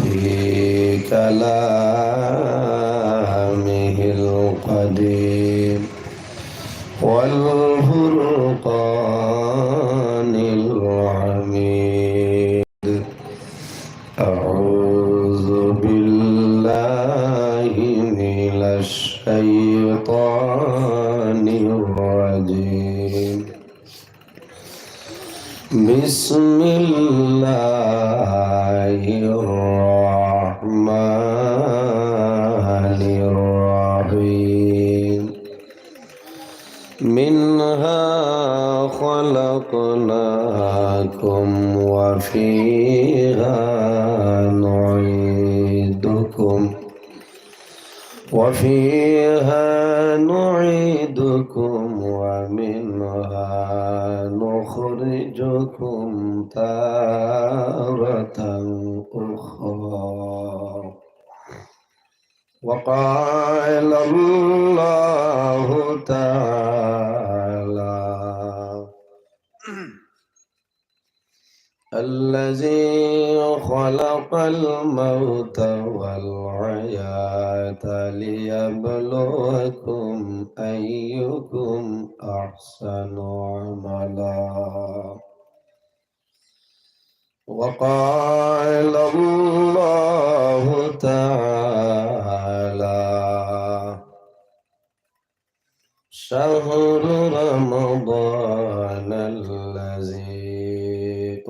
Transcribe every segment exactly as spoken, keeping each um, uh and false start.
في كلامه القديم والفرقان الحميد. أعوذ بالله من الشيطان الرجيم. بسم الله الرحمن الرحيم. منها خلقناكم وفيها نعيدكم وفيها نعيدكم ومنها نخرجكم تارة أخرى. وقال الله تعالى: الذي خلق الموت والحياة ليبلوكم أيكم أحسن عملا. وقال الله تعالى: شهر رمضان الذي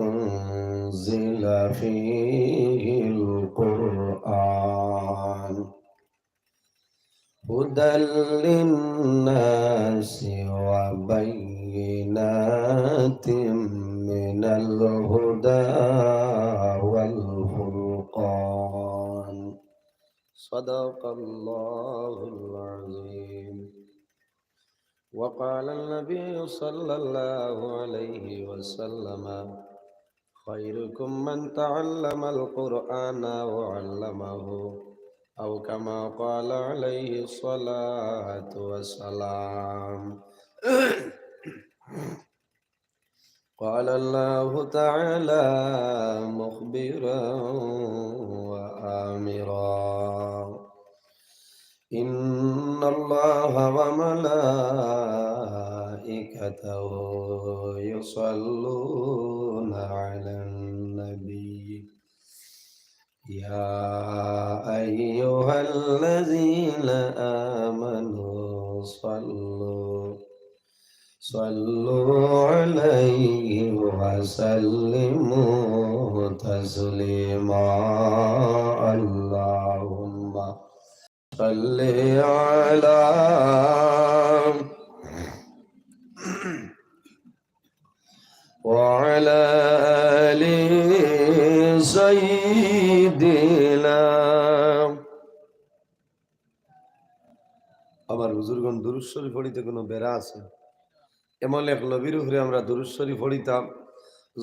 أنزل فيه القرآن هدى للناس وبينات من الهدى والفرقان. صدق الله العظيم. وقال النبي صلى الله عليه وسلم: خيركم من تعلم القرآن وعلمه، أو كما قال عليه الصلاة والسلام. قال الله تعالى مخبرا وآمرا: إن الله وملائكته يصلون على النبي، يا أيها الذين آمنوا صلوا صلوا عليه وسلموا تسليما. اللهم صل على وعلى آل سيدنا। আমার বুজুর্গণ, দুরূদ শরীফ পড়িতে কোনো বেড়া আছে? এমন এক নবীর উপরে আমরা দুরূদ শরীফ পড়িতাম,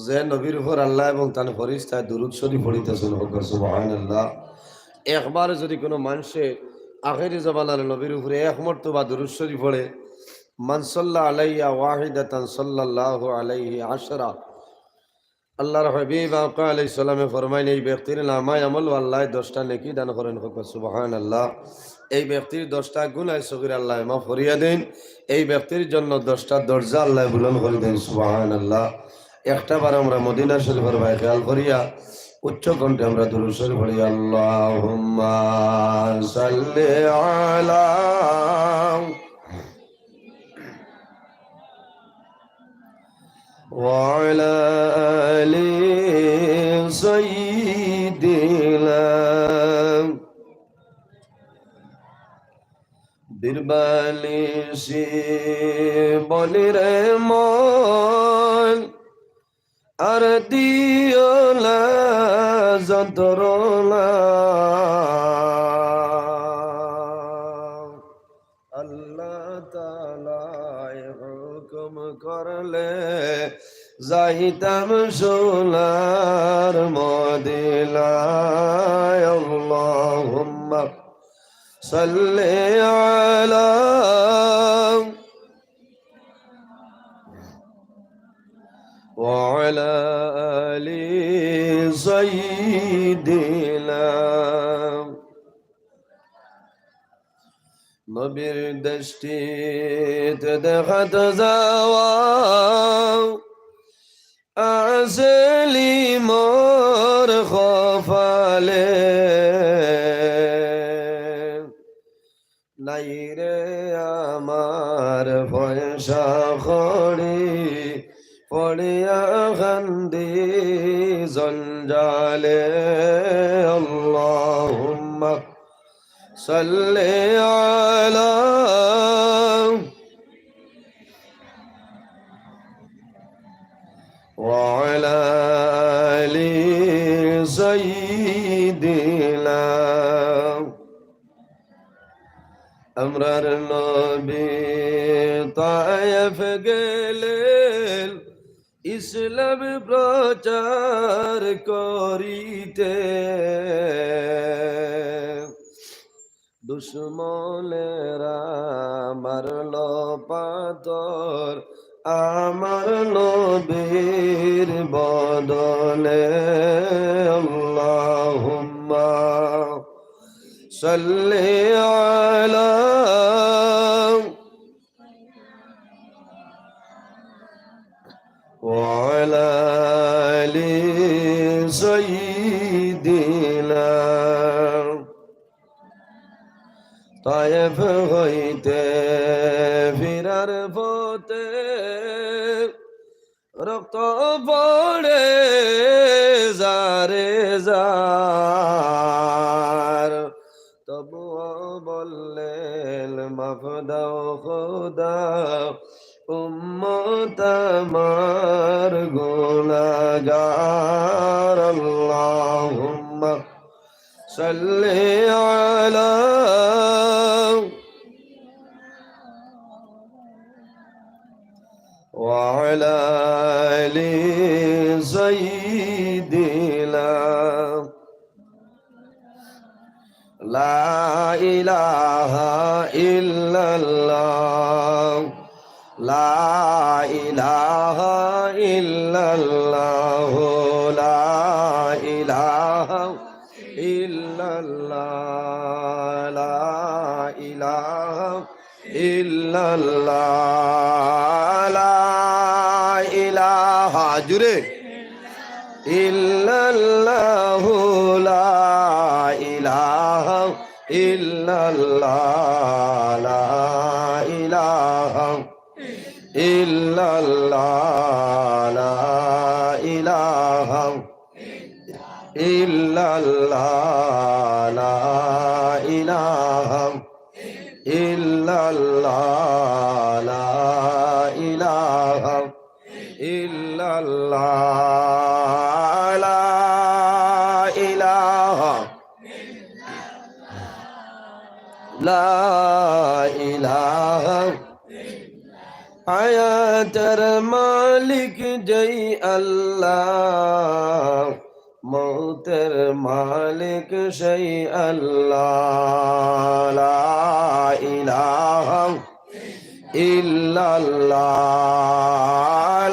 যে নবীর উপর আল্লাহ এবং তার ফেরেশতায় দুরূদ শরীফ পড়িতেছেন। হকর সুবহানাল্লাহ। একবার যদি কোনো মানুষে আখেরি জমানার নবীর উপরে এক মর্তবা দুরূদ শরীফ পড়ে, মান সাল্লা আলাইয়া ওয়াহিদাতান সাল্লাল্লাহু আলাইহি আশরা, আল্লাহর হাবিব আকা আলাইহিস সালামে ফরমাইন, এই ব্যক্তির নামায় আমল আল্লাহ দশটা নেকি দান করেন। হকর সুবহানাল্লাহ। এই ব্যক্তির দশটা গুনাহ সগীর আল্লাহ মাফ করিয়া দেন। এই ব্যক্তির জন্য দশটা দরজা আল্লাহ বুলন্দ করে দেন। সুবহানাল্লাহ। একটা বার আমরা মদিনা শরীফের বায় খেয়াল করিয়া উচ্চ কণ্ঠে আমরা দুরূদ শরীফ পড়ি, আল্লাহুম্মা সাল্লি আলা وعلى آل سيدنا। বীরবালিশি বলিরে মন, আর দিও না যন্ত্রণা। আল্লাহ তাআলায় হুকুম করলে যাইতাম সোনার মদিনায়। আল্লাহুম্মা সাল্লি আলা وعلى آل سيدنا। দিলাম। নবীর দৃষ্টিতে দেখাত যাওয়া আসেনি মোর কপালে। নাই রে আমার পয়সা কড়ি, পড়িয়া কান্দি জঞ্জালে। আল্লাহুম্মা সাল্লি আলা ওয়া আলা আলি সাইয়্যিদিনা। আমরার নবী তায়েফ গেলেন ইসলাম প্রচার করিতে। দুশমনেরা মারল পাথর আমার নবীর বদনে। আল্লাহুম্মা সাল্লি আলা ওয়া আলা আলি সাইয়্যিদিনা। তায়েফ হইতে ফিরার পথে রক্ত পড়ে যারে যার, তবুও বললেন, "মাফ দাও খোদা, উম্মত আমার গুনাহগার।" আল্লাহুম্মা সাল্লি আলা ওয়া আলা আলি সাইয়্যিদিনা। লা ইলাহা ইল্লাল্লাহ, লা ইলাহা ইল্লাল্লাহ, লা ইলাহা ইল্লাল্লাহ, লা ইলাহা ইল্লাল্লাহ, লা ইলাহা, জুরে, ইল্লাল্লাহু, লা ইলাহা ইল্লাল্লাহ, লা ইলাহা ইল্লাল্লাহ, লা ইলাহা ইল্লাল্লাহ, লা ইলাহা ইল্লাল্লাহ, লা ইলাহা ইল্লাল্লাহ, লা ইলাহা, লা ইলাহা। হায়াতের মালিক যেই আল্লাহ, মউতের মালিক সেই আল্লাহ। লা ইলাহা ইল্লাল্লাহ,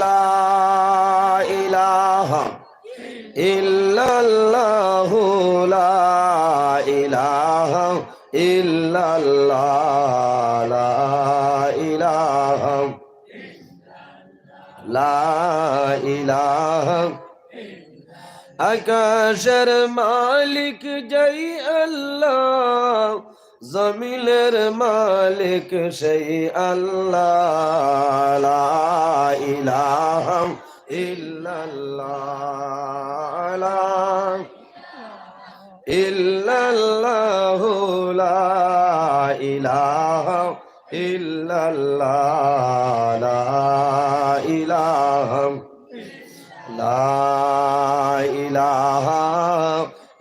লা ইলাহা ইল্লাল্লাহু, লা ইলাহা ইল্লাল্লাহ, লা ইলাহা, লা ইলাহা। আকাশের মালিক যেই আল্লাহ, জমিনের মালিক সেই আল্লাহ। লা ইলাহা ইল্লাল্লাহ, লা ইলাহা ইল্লাল্লাহু, লা ইলাহা ইল্লাল্লাহ, লা ইলাহা, লা ইলাহা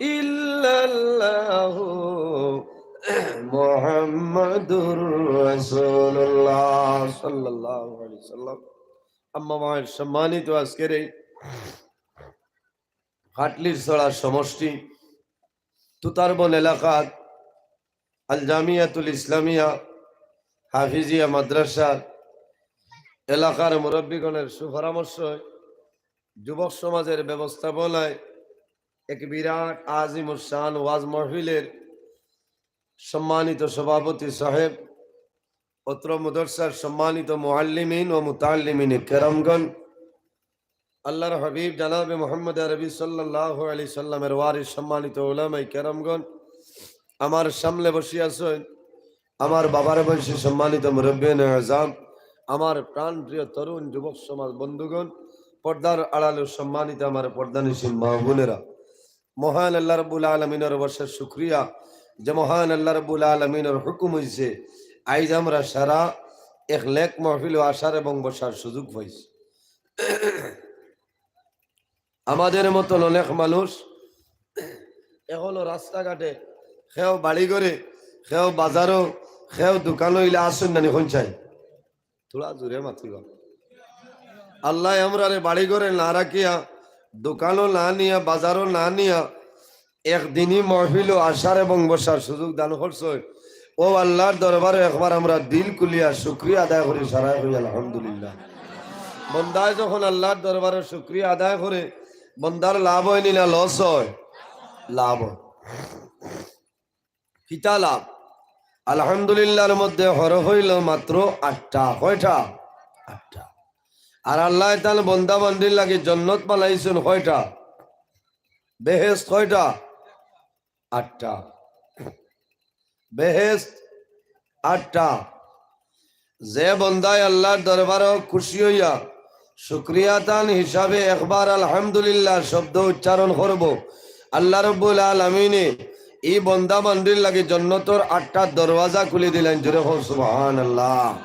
ইল্লাল্লাহু মুহাম্মাদুর রাসূলুল্লাহ সাল্লাল্লাহু আলাইহি ওয়াসাল্লাম। আম্মা বাদ, সম্মানিত আজকের এই কাটলিছড়া সমষ্টি তুতারবন এলাকাত আল জামিয়াতুল ইসলামিয়া হাফিজিয়া মাদ্রাসার এলাকার মুরব্বীগণের সুপরামর্শে যুবক সমাজের ব্যবস্থাপনায় এক বিরাট আজিমুস শান ওয়াজ মাহফিলের সম্মানিত সভাপতি সাহেব, অত্র মাদ্রাসার সম্মানিত মুআল্লিমিন ও মুতাআল্লিমিন কেরামগণ, আল্লাহর হাবিব জনাবে মুহাম্মদ আরবি সাল্লাল্লাহু আলাইহি সাল্লামের ওয়ারিস সম্মানিত উলামায়ে কেরামগণ, আমার সামনে বসিয়া আছেন আমার বাবার বয়সী সম্মানিত মুরব্বিয়ানে আজম, আমার প্রাণপ্রিয় তরুণ যুবক সমাজ বন্ধুগণ, পর্দার আড়ালে সম্মানিত আমার পর্দানিশীন মা বোনেরা, মহান আল্লাহ রাব্বুল আলামিনের অশেষ শুকরিয়া যে মহান আল্লাহ রাব্বুল আলামিনের হুকুম হইছে, আইজ আমরা সারা এক নেক মাহফিলো আসার এবং বসার সুযোগ পাইছি। আমাদের মতন অনেক মানুষ এখনো রাস্তাঘাটে, কেউ বাড়ি ঘরে, কেউ বাজারো, কেউ দোকানো ইলা আছইন নানি কইন চাই? থুড়া জোরে মাতিবা। আল্লায় আমরারে বাড়ি ঘরে না রাখিয়া, দোকানো না নিয়া, বাজারো না নিয়া, এক দিনই মাহফিলো আসার এবং বসার সুযোগ দান করছইন। ও আল্লাহর দরবারে একবার আমরা দিল খুলিয়া শুকরিয়া আদায় করি, সারায় করি আলহামদুলিল্লাহ। বন্দায় যখন আল্লাহর দরবারে শুকরিয়া আদায় করে, বন্দার লাভ অয়নি না লস অয়? লাভ অয়। কিতা লাভ? আলহামদুলিল্লাহর মধ্যে হরফ অইলো মাত্র আটটা। কয়টা? আটটা। আর আল্লায় তান বন্দা বান্দির লাগি জন্নত বানাইছইন কয়টা? বেহেশত কয়টা? আটটা। বেহেশত আটটা। যে বন্দায় আল্লাহর দরবারো খুশি অইয়া শুকরিয়া তান হিসাবে একবার আলহামদুলিল্লাহ শব্দ উচ্চারণ করবো, আল্লাহ রাব্বুল আলামিনে ই বন্দা বান্দির লাগি জন্নতর আটটা দরওয়াজা খুলি দিলাইন। জোরে কও সুবহানাল্লাহ।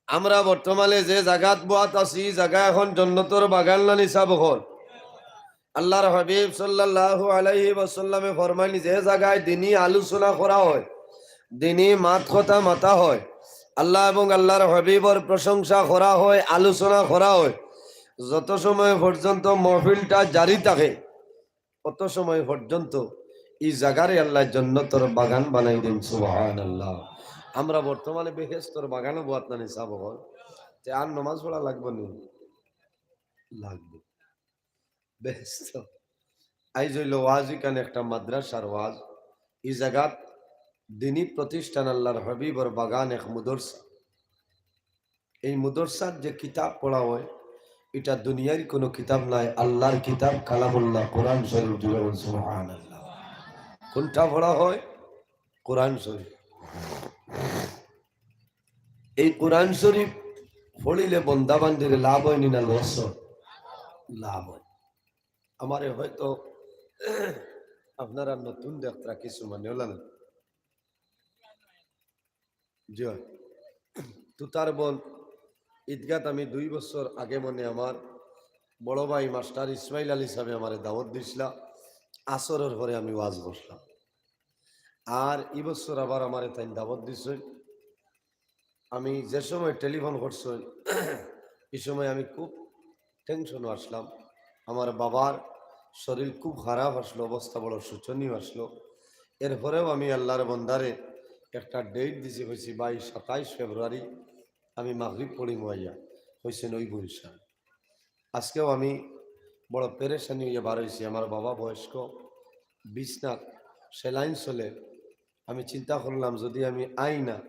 আমরা বর্তমানে যে জাগাত বওয়াত আছি, ই জাগা এখন জন্নতর বাগান নানি হিসাব অকল? আল্লাহর হাবিব সাল্লাল্লাহু আলাইহি ওয়াসাল্লামে ফরমাইন, যে জাগায় দিনি আলোচনা করা হয়, দিনি মাত কথা মাতা হয়, আল্লাহ এবং আল্লাহর হাবিবর প্রশংসা করা হয়, আলোচনা করা হয়, যত সময় পর্যন্ত মাহফিলটা জারি থাকে, অত সময় পর্যন্ত ই জাগারে আল্লায় জন্নতর বাগান বানাই দেইন। সুবহানাল্লাহ। আমরা বর্তমানে বেহেশতর বাগানো বওয়াত নানি হিসাব অকল? তে আর নমাজ পড়া লাগবো নি? লাগবো। বেহেশত। আইজ অইলো ওয়াজ ইখান একটা মাদ্রাসার ওয়াজ। ই জাগাত দিনি প্রতিষ্ঠান আল্লাহর হাবিবর বাগান এক মুদরসা। এই মুদরসাত যে কিতাব পড়া হয়, ইটা দুনিয়ার কোনো কিতাব নায়, আল্লাহর কিতাব কালামুল্লাহ কোরআন শরীফ। জোরে বল সুবহানাল্লাহ। কোনটা পড়া হয়? কোরআন শরীফ। এই কোরআন শরীফ পড়িলে বন্দা বান্দির লাভ অয়নি না লস অয়? লাভ অয়। আমারে হয়তো আপনারা নতুন দেখতরা কিছু মানে অলা না। জি অয়। তুতার বন ঈদগাত আমি দুই বছর আগে মানে আমার বড় ভাই মাস্টার ইসমাইল আলী সাহেবে আমারে দাওয়াত দিছলা, আসরর পরে আমি ওয়াজ করছলাম। আর ই বছর আবার আমারে তাইন দাওয়াত দিছইন। আমি যে সময় টেলিফোন করছইন, ই সময় আমি খুব টেনশনো আছলাম। আমার বাবার শরীর খুব খারাপ আছলো, অবস্থা বড় শোচনীয় আছলো। এরপরেও আমি আল্লাহর বন্দারে একটা ডেট দিছি, কইছি, "ভাই, সাতাইশ ফেব্রুয়ারি আমি মাগরিব পড়িমু আইয়া।" কইছইন, "অইবো ইনশাআল্লাহ।" আজকেও আমি বড় পেরেশানি অইয়া বার অইছি। আমার বাবা বয়স্ক, বিছনাত সেলাইন চলে। আমি চিন্তা করলাম, যদি আমি আই না,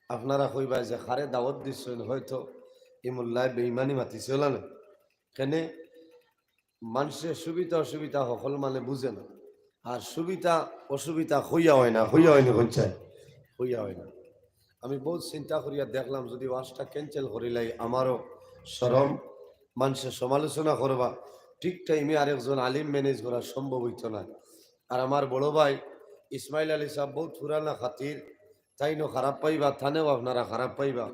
আপনারা কইবা যে, "কারে দাওয়াত দিছইন, হয়তো ই মোল্লায় বেইমানি মাতিছে অলা না।" কেনে মানষে সুবিধা অসুবিধা হকল মানে বুঝে না, আর সুবিধা অসুবিধা কইয়া অয় না, কইয়া অয়নি, কইন চাই, কইয়া অয় না। আমি বউত চিন্তা করিয়া দেখলাম, যদি ওয়াজটা cancel করিলাই, আমারও শরম, মানষে সমালোচনা করবা, ঠিক টাইমে আরেকজন আলিম manage করা সম্ভব অইতো না। আর আমার বড় ভাই ইসমাইল আলী সাহেব বউত পুরানা খাতির, তাইনও খারাপ পাইবা, তানেও আপনারা খারাপ পাইবা।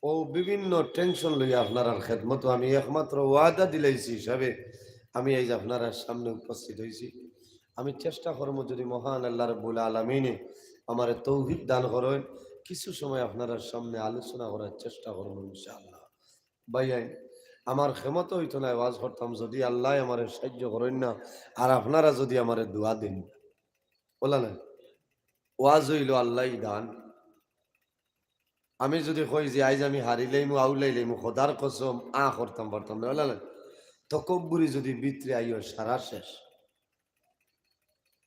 ও বিভিন্ন টেনশন লইয়া আপনারার খেদমতো আমি একমাত্র ওয়াদা দিলাইছি হিসাবে আমি আইজ আপনারার সামনে উপস্থিত অইছি। আমি চেষ্টা করমু, যদি মহান আল্লাহ রাব্বুল আলামিনে আমারে তৌফিক দান করইন, কিছু সময় আপনারার সামনে আলোচনা করার চেষ্টা করমু ইনশাআল্লাহ। ভাইয়াইন, আমার ক্ষমতা অইতো নায় ওয়াজ করতাম, যদি আল্লায় আমারে সাহায্য করইন না, আর আপনারা যদি আমারে দোয়া দেইন না। অলা না? ওয়াজ অইলো আল্লায় দান। আমি যদি কই যে আইজ আমি হারিলাইমু, আউলাইলাইমু, খোদার কসম, আ করতাম পারতাম না, অলা না? তকব্বুরি যদি ভিতরে আইও, সারা শেষ।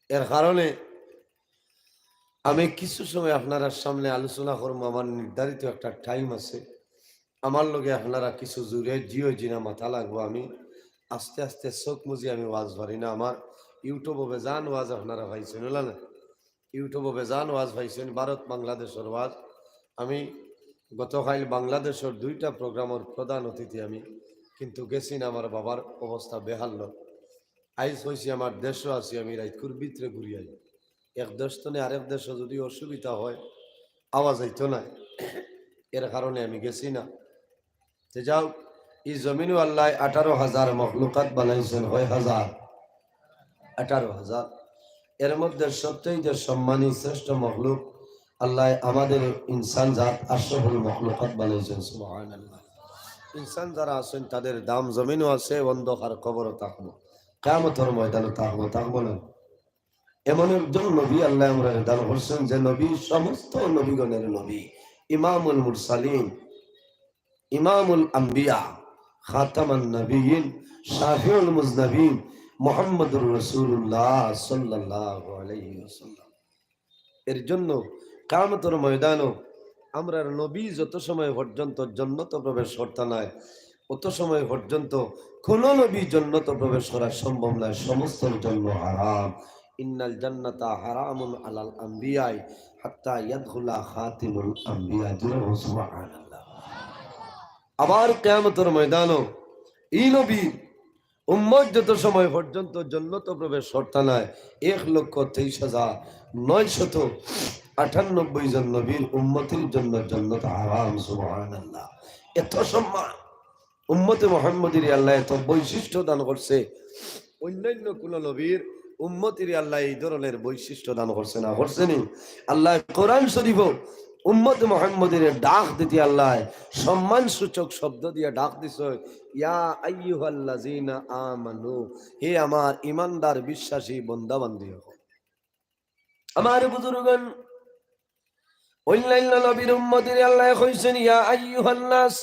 এর কারণে আমি কিছু সময় আপনারার সামনে আলোচনা করমু। আমার নির্ধারিত একটা টাইম আছে, আমার লগে আপনারা কিছু জুড়ে জিও জিনা মাথা লাগবো। আমি আস্তে আস্তে চোখ মুজি আমি ওয়াজ পারি না। আমার ইউটিউবও বেজান ওয়াজ আপনারা পাইছেন, অলা না? ইউটিউবও বেজান ওয়াজ পাইছেন, ভারত বাংলাদেশর ওয়াজ। আমি গতকাইল বাংলাদেশর দুইটা প্রোগ্রামর প্রধান অতিথি আমি, কিন্তু গেছি না, আমার বাবার অবস্থা বেহাল্য। আইজ কইছি আমার দেশও আছি আমি, রাইতকুর ভিতরে ঘুরি আই। এক দেশ তনে আরেক দেশও যদি অসুবিধা হয়, আওয়া যাইতো না, এর কারণে আমি গেছি না। তে যাও, এই জমিনও আল্লায় আঠারো হাজার মখলুকাত বানাইছেন, কয় হাজার? আঠারো হাজার। এর মধ্যে সবচেয়ে সম্মানী শ্রেষ্ঠ মখলুক আল্লায় আমাদের ইনসান জাত আশরাফুল মখলুকাত বানাইছেন। সুবহানাল্লাহ। ইনসান যারা আছেন তাদের দাম জমিনও আছে, অন্ধকার কবরও থাকবো, কিয়ামতর ময়দানও থাকবো, থাকবো না? এমন একজন নবী আল্লায় আমরারে দান করছেন, যে নবী সমস্ত নবীগণের নবী, ইমামুল মুরসালিন, ইমামুল আম্বিয়া, খাতামান নবিয়িন, শাফিউল মুজনাবিন, মুহাম্মদুর রাসূলুল্লাহ সাল্লাল্লাহু আলাইহি ওয়াসাল্লাম। এর জন্য কিয়ামতর ময়দানও আমরার নবী যত সময় পর্যন্ত জন্নত প্রবেশ করতা নায়, অত সময় পর্যন্ত কোনো নবী জন্নত প্রবেশ করা সম্ভব নয়, সমস্তর জন্য হারাম। ইন্নাল জান্নাতা হারামুন আলাল আম্বিয়াই হাত্তা ইয়াদখুলা খাতিমুল আম্বিয়া। জোরে বলো, সুবহানাল্লাহ। আবার কিয়ামতর ময়দানও এই নবী উম্মত যত সময় পর্যন্ত জন্নত প্রবেশ করতা নায়, এক লক্ষ তেইশ হাজার নয়শত আটানব্বই জন নবীর উম্মতির জন্য জন্নত হারাম। সুবহানাল্লাহ। এত সম্মান উম্মতে মুহাম্মদীরে আল্লায় এত বৈশিষ্ট্য দান করছে, অন্যান্য কোন নবীর উম্মতিরে আল্লায় এই ধরনের বৈশিষ্ট্য দান করছে না, করছে নি? আল্লায় কোরআন শরীফও উম্মতে মুহাম্মদীরে ডাক দিতে আল্লায় সম্মান সূচক শব্দ দিয়া ডাক দিছে, ইয়া আইয়ুহাল্লাযীনা আমানু, হে আমার ইমানদার বিশ্বাসী বন্দা বান্দি অকল। আমার বুজুর্গগণ, অন্যান্য নবীর উম্মতিরে আল্লায় কইছেন, ইয়া আইয়ুহান নাস,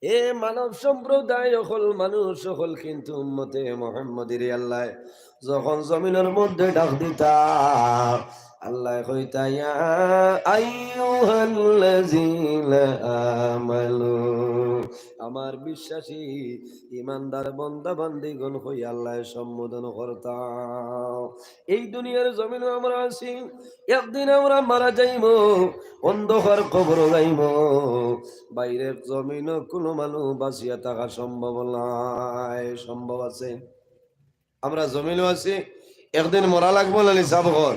এ মানব সম্প্রদায় অকল, মানুষ অকল, কিন্তু উম্মতে মুহাম্মদীরে আল্লায় যখন জমিনর মধ্যে ডাক দিতা, আল্লায় কইতা, ইয়া আইয়ুহাল্লাযীনা আমানু, আমার বিশ্বাসী ইমানদার বন্দা বান্দিগণ কই আল্লায় সম্বোধন করতা। এই দুনিয়ার জমিনও আমরা আছি, একদিন আমরা মারা যাইমু, অন্ধকার কবরও যাইমু। বাইরের জমিনও কোনো মানুষ বাঁচিয়া থাকা সম্ভব নায়। সম্ভব আছে? আমরা জমিনও আছি, একদিন মরা লাগবো না নি? সব কর,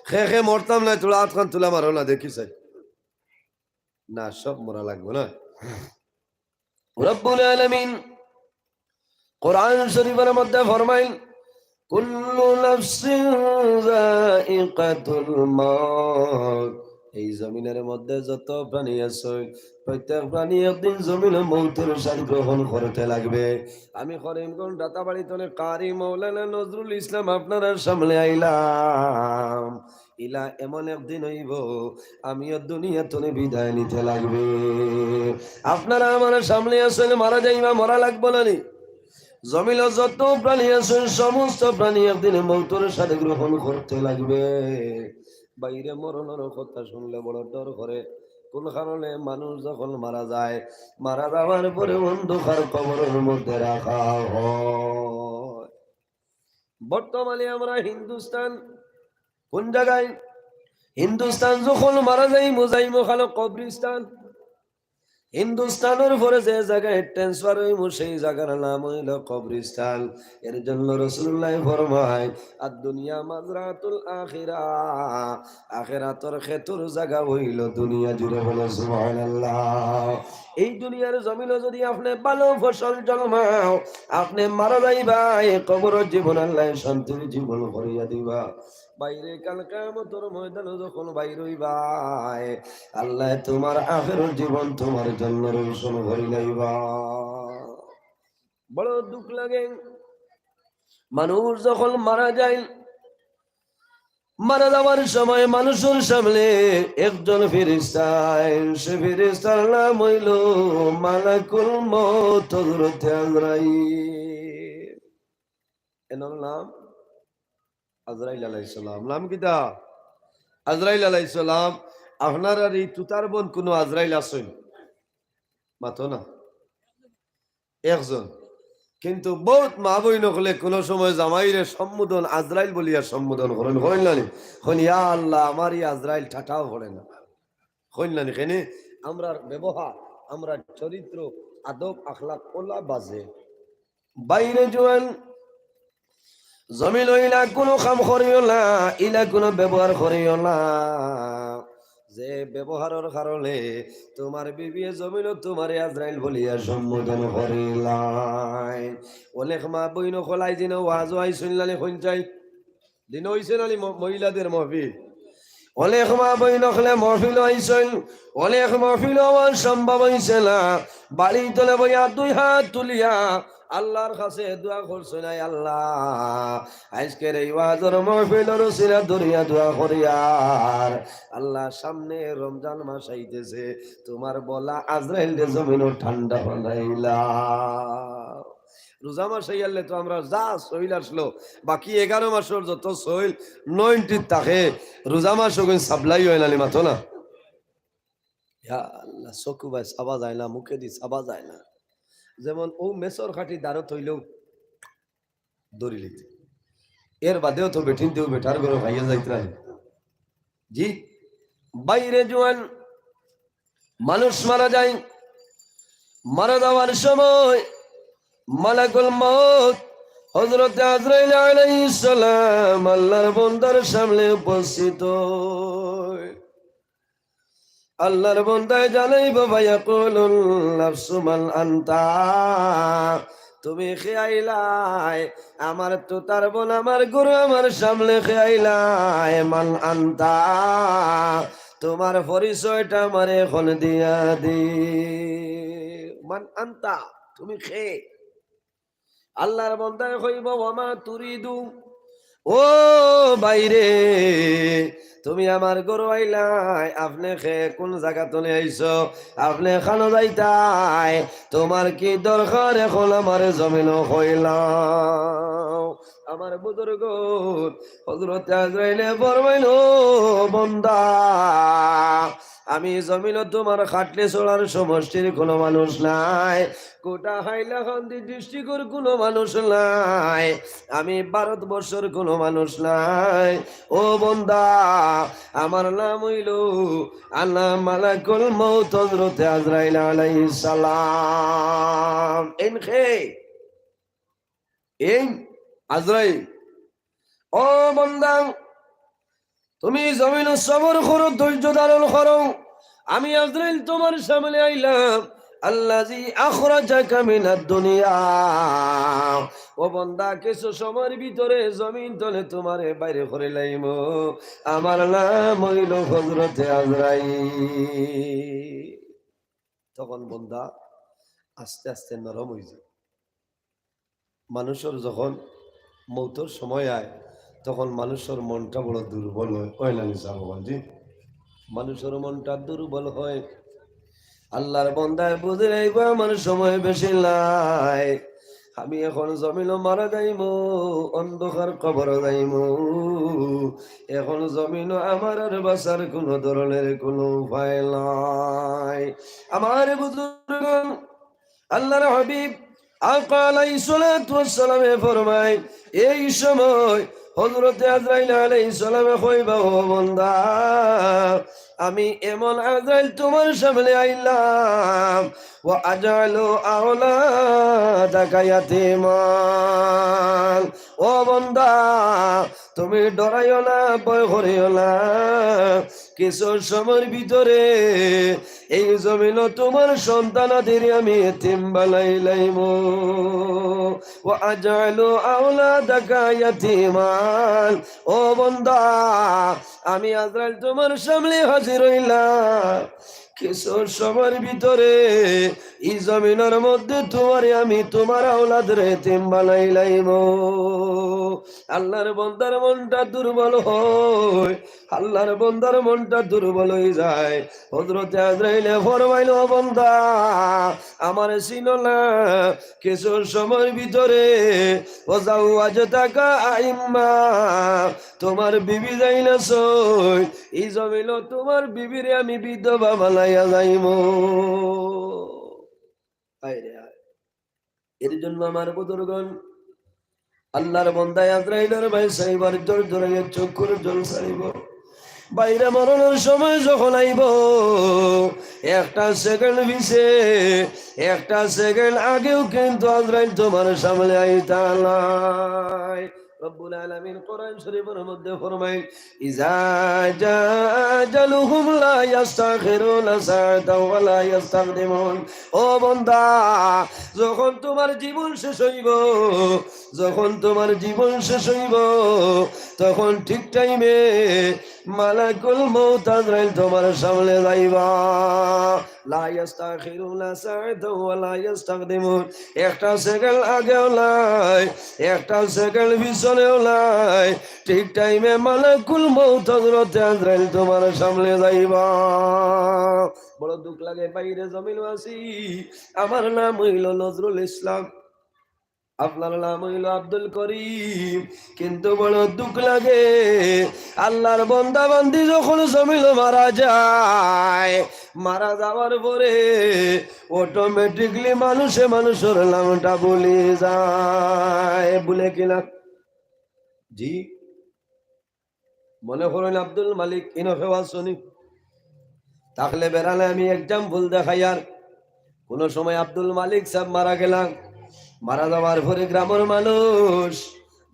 খে খে মরতাম না, তোরা আতখান তুলা মারো না, দেখি চাই। না, সব মরা লাগবো না। রব্বুল আলামিন কোরআন শরীফের মধ্যে ফরমাইন, কুল্লু নাফসিন যায়িকাতুল মাউত। এই জমিনের মধ্যে যত প্রাণী আছে, প্রত্যেক প্রাণী একদিন জমিনে মৌতের স্বাদ গ্রহণ করতে লাগবে। আমি করিমগঞ্জ রাতাবাড়ি তনে কারি মাওলানা নজরুল ইসলাম আপনারার সামনে আইলাম। ইলা এমন একদিন অইবো, আমিও দুনিয়া তনে বিদায় নিতে লাগবে। আপনারা আমার সামনে আছেন, মারা যাইবা, মরা লাগবো না নি? জমিনর যত প্রাণী আছেন, সমস্ত প্রাণী একদিন মৌতর স্বাদ গ্রহণ করতে লাগবে। বাইরে মরণর কথা শুনলে বড় ডর করে। কোন কারণে? মানুষ যখন মারা যায়, মারা যাওয়ার পরে অন্ধকার কবরের মধ্যে রাখা হয়। বর্তমানে আমরা হিন্দুস্তান, কোন জায়গায়? হিন্দুস্তান যখন মারা যাইমু, যাইমু খালো কবরিস্তান। হিন্দুস্তানের পরে যে জায়গায় ট্রান্সফার হইমু, সেই জায়গার নাম হইল কবরিস্তান। এর জন্য রাসূলুল্লাহ ফরমায়, আর দুনিয়া মাজরাতুল আখিরা, আখেরাতর খেতর জায়গা হইল দুনিয়া। জুড়ে বলো সুবহানাল্লাহ। এই দুনিয়ার জমিনো যদি আপনি ভালো ফসল জন্মাও, আপনি মারা যাইবা, এই কবর জীবন আল্লাহ শান্তির জীবন করিয়া দিবা। বাইরে কাল কিয়ামতর ময়দানো যখন বাইর হইবায়, আল্লাহ তোমার আখেরর জীবন তোমার জন্য রোশন করি লাইবা। বড় দুঃখ লাগে, মানুষ যখন মারা যায়, মারা যাওয়ার সময় মানুষর সামনে একজন ফিরিস্তা আইন, সে ফিরিস্তার নাম অইলো মালাকুল মউত হযরতে আজরাইল। এনর নাম আজরাইল আলাইহিস সালাম। নাম কিতা? আজরাইল আলাইহিস সালাম। আপনারার এই তুতারবন্দ কুনু আজরাইল আছইন? মাতো না। একজন। কিন্তু বউত মা-বইন অকলে কুনু সময় জামাইরে সম্বোধন আজরাইল বলিয়া সম্বোধন করইন, করইন না নি? কইন, "ইয়া আল্লাহ, আমার ই আজরাইল ঠাটাও পড়ে না।" কইন না নি? কেনে? আমরার ব্যবহার, আমরার চরিত্র, আদব, আখলাক অলা বাজে। বাইরে জোয়ান, জমিনো ইলা কুনু কাম করিও না, ইলা কুনু ব্যবহার করিও না। যে ব্যবহারর কারণে তুমার বিবিয়ে জমিনো তুমারে আজরাইল বলিয়া সম্বোধন করিলাইন। অনেক মা-বইন অকল আইজ দিনো ওয়াজো আইছইন না নি, কইন চাই? দিনো অইছে না নি ম-, মহিলাদের মহফিল? অনেক মা-বইন অকলে মহফিলো আইছইন, অনেক মহফিলো আওয়া সম্ভব অইছে না। বাড়ির তলে বইয়া দুই হাত তুলিয়া আল্লাহর কাছে দোয়া করছইন, "আয় আল্লাহ, আইজকের এই ওয়াজর মহফিলর উসিলা ধরিয়া দোয়া করিয়ার আল্লাহ, সামনে রমজান মাস আইতেছে, তুমার বলা আজরাইলরে জমিনো ঠান্ডা বানাইলা।" রোজা মাস আইয়ারলে তো আমরার যা সইল আসলো, বাকি এগারো মাসর যত সইল নয়টি থাকে, রোজা মাস অগুইন supply অয় না নি, মাতো না। ইয়া আল্লাহ, চকু বায় চাবা যায় না, মুখেদি চাবা যায় না। যেমন অউ মেছর কাঠি দারো থইলেও ধরি লইতে। এর বাদেও তো বেটিন্তেও বেটার ঘরো খাইয়া যাইতরা। জি, বাইরে জোয়ান, মানুষ মারা যায়, মারা যাওয়ার সময় মালাকুল মউত হযরতে আজরাইল আলাইহিস সালাম আল্লাহর বন্দার সামনে উপস্থিত অয়। আল্লাহর বন্দায় জানাইবো, "ফায়াকুলুন নাফসু মান আনতা।" তুমি কে আইলায়? আমার তুতারবন্দ, আমার গুরু, আমার সামনে কে আইলায়? মান আনতা, তুমার পরিচয়টা আমারে এখন দিয়া দি। মান আনতা, তুমি কে? আল্লাহর বন্দায় কইবো, "ওয়ামা তুরিদু।" ও বাইরে, তুমি আমার ঘরো আইলায়, আপনে কে, কুন জাগা তনে আইছো, আপনে কানো যাইতায়, তুমার কি দরকার এখন আমারে জমিনো কইলাও? আমার বুজুর্গ হযরতে আজরাইলে ফরমাইন, "ও বন্দা, আমি জমিনো তুমার খাটলিছড়ার সমষ্টির কুনু মানুষ নাই, গোটা হাইলাকান্দি district-অর কুনু মানুষ নাই, আমি ভারতবর্ষর কুনু মানুষ নাই। ও বন্দা, আমার নাম অইলো আনা মালাকুল মউত হযরতে আজরাইল আলাইহিস সালাম।" এইন কে? এইন আজরাইল। ও বন্দা, তুমি জমিনো সবর করো, ধৈর্য ধারণ করো। আমি আজরাইল তুমার সামনে আইলাম। আল্লাযী আখরাজাকা মিনাদ দুনিয়া। ও বন্দা, কিছু সময়র ভিতরে জমিন তনে তুমারে বাইর করিলাইমু। আমার নাম অইলো হযরতে আজরাইল। তখন বন্দা আস্তে আস্তে নরম অইযায়। মানুষর যখন মউতর সময় আয়, তখন মানুষর মনটা বড় দুর্বল অয়, অয় না নি সাব অকল? জি, মানুষর মনটা দুর্বল অয়। আল্লাহর বন্দায় বুজিলাইবো, আমার সময় বেশি নাই, আমি এখন জমিনো মারা যাইমু, অন্ধকার কবরো যাইমু। এখন জমিনো আমার আর বাঁচার কুনু ধরনের কুনু উপায় নাই। আমার বুজুর্গ, আল্লাহর হাবিব আকা আলাইহিস সালাতু ওয়াস সালামে ফরমায়, এই সময় হযরতে আজরাইল আলাইহিস সালামে কইবা, "ও বন্দা, আমি এমন আজরাইল তুমার সামনে আইলাম, ওয়া আজআলু আওলাদাকা ইয়াতীমান।" ও বন্দা, তুমি ডরাইও না, ভয় করিও না, কিছু সময়র ভিতরে এই জমিনো তুমার সন্তানাদিরে আমি এতিম বানাইলাইমু। ওয়া আজআলু আওলাদাকা ইয়াতীমান। ও বন্দা, আমি আজরাইল তুমার সামনে হাজির অইলাম। কিছু সময়র ভিতরে ই জমিনর মধ্যে তুমারে আমি তুমার আওলাদরে এতিম বানাইলাইমু। আল্লার বন্দার মনটা দুর্বল অয়, আল্লার বন্দার মনটা দুর্বল অইযায়। হযরতে আজরাইলে ফরমাইল, "ও বন্দা, আমারে চিনো না, কিছু সময়র ভিতরে ওয়াজাওয়াজতুকা ইমরাআ, তুমার বিবি যাইন আছইন, ই জমিনো তুমার বিবিরে আমি বিধবা বানাইয়া যাইমু।" হায় রে হায়। এর জন্য আমার বুজুর্গণ, আল্লার বন্দা আজরাইলর ভয় ছাড়িবার জোর জোরে চক্ষুর জল ছাড়িব। ভাইরে, মরণর সময় যখন আইব, একটা সেকেন্ড পিছে, একটা সেকেন্ড আগেও কিন্তু আজরাইল তুমার সামনে আইতা নায়। রব্বুল আলামিন কোরআন শরীফর মধ্যে ফরমাইন, "ইযা জা আজালুহুম লা ইয়াস্তাখিরুনা সাআতাও ওয়া লা ইয়াস্তাকদিমুন।" ও বন্দা, যখন তুমার জীবন শেষ অইব, যখন তুমার জীবন শেষ অইব, তখন ঠিক টাইমে মালাকুল মউত আজরাইল তুমার সামনে যাইবা। লা ইয়াস্তাখিরুনা সাআতাও ওয়া লা ইয়াস্তাকদিমুন। একটা সেকেন্ড আগেও নাই, একটা সেকেন্ড পিছনেও নাই। ঠিক টাইমে মালাকুল মউত হযরতে আজরাইল তুমার সামনে যাইবা। বড় দুখ লাগে, ভাইরে, জমিনো আছি, আমার নাম অইল নজরুল ইসলাম, আপনার নাম অইল আব্দুল করিম, কিন্তু বড় দুখ লাগে, আল্লার বন্দা বান্দি যখন জমিনো মারা যায়, মারা যাওয়ার পরে অটোমেটিকলি মানুষে মানুষর নামটা ভুলি যায়। ভুলে কিনা? জি, মনে করইন আব্দুল মালিক, ইনো কেউ আছইন নি? থাকলে বেড়ালে আমি এক্সাম্পল দেখাইয়ার। কোনো সময় আব্দুল মালিক সাব মারা গেলা, মারা যাওয়ার পরে গ্রামর মানুষ,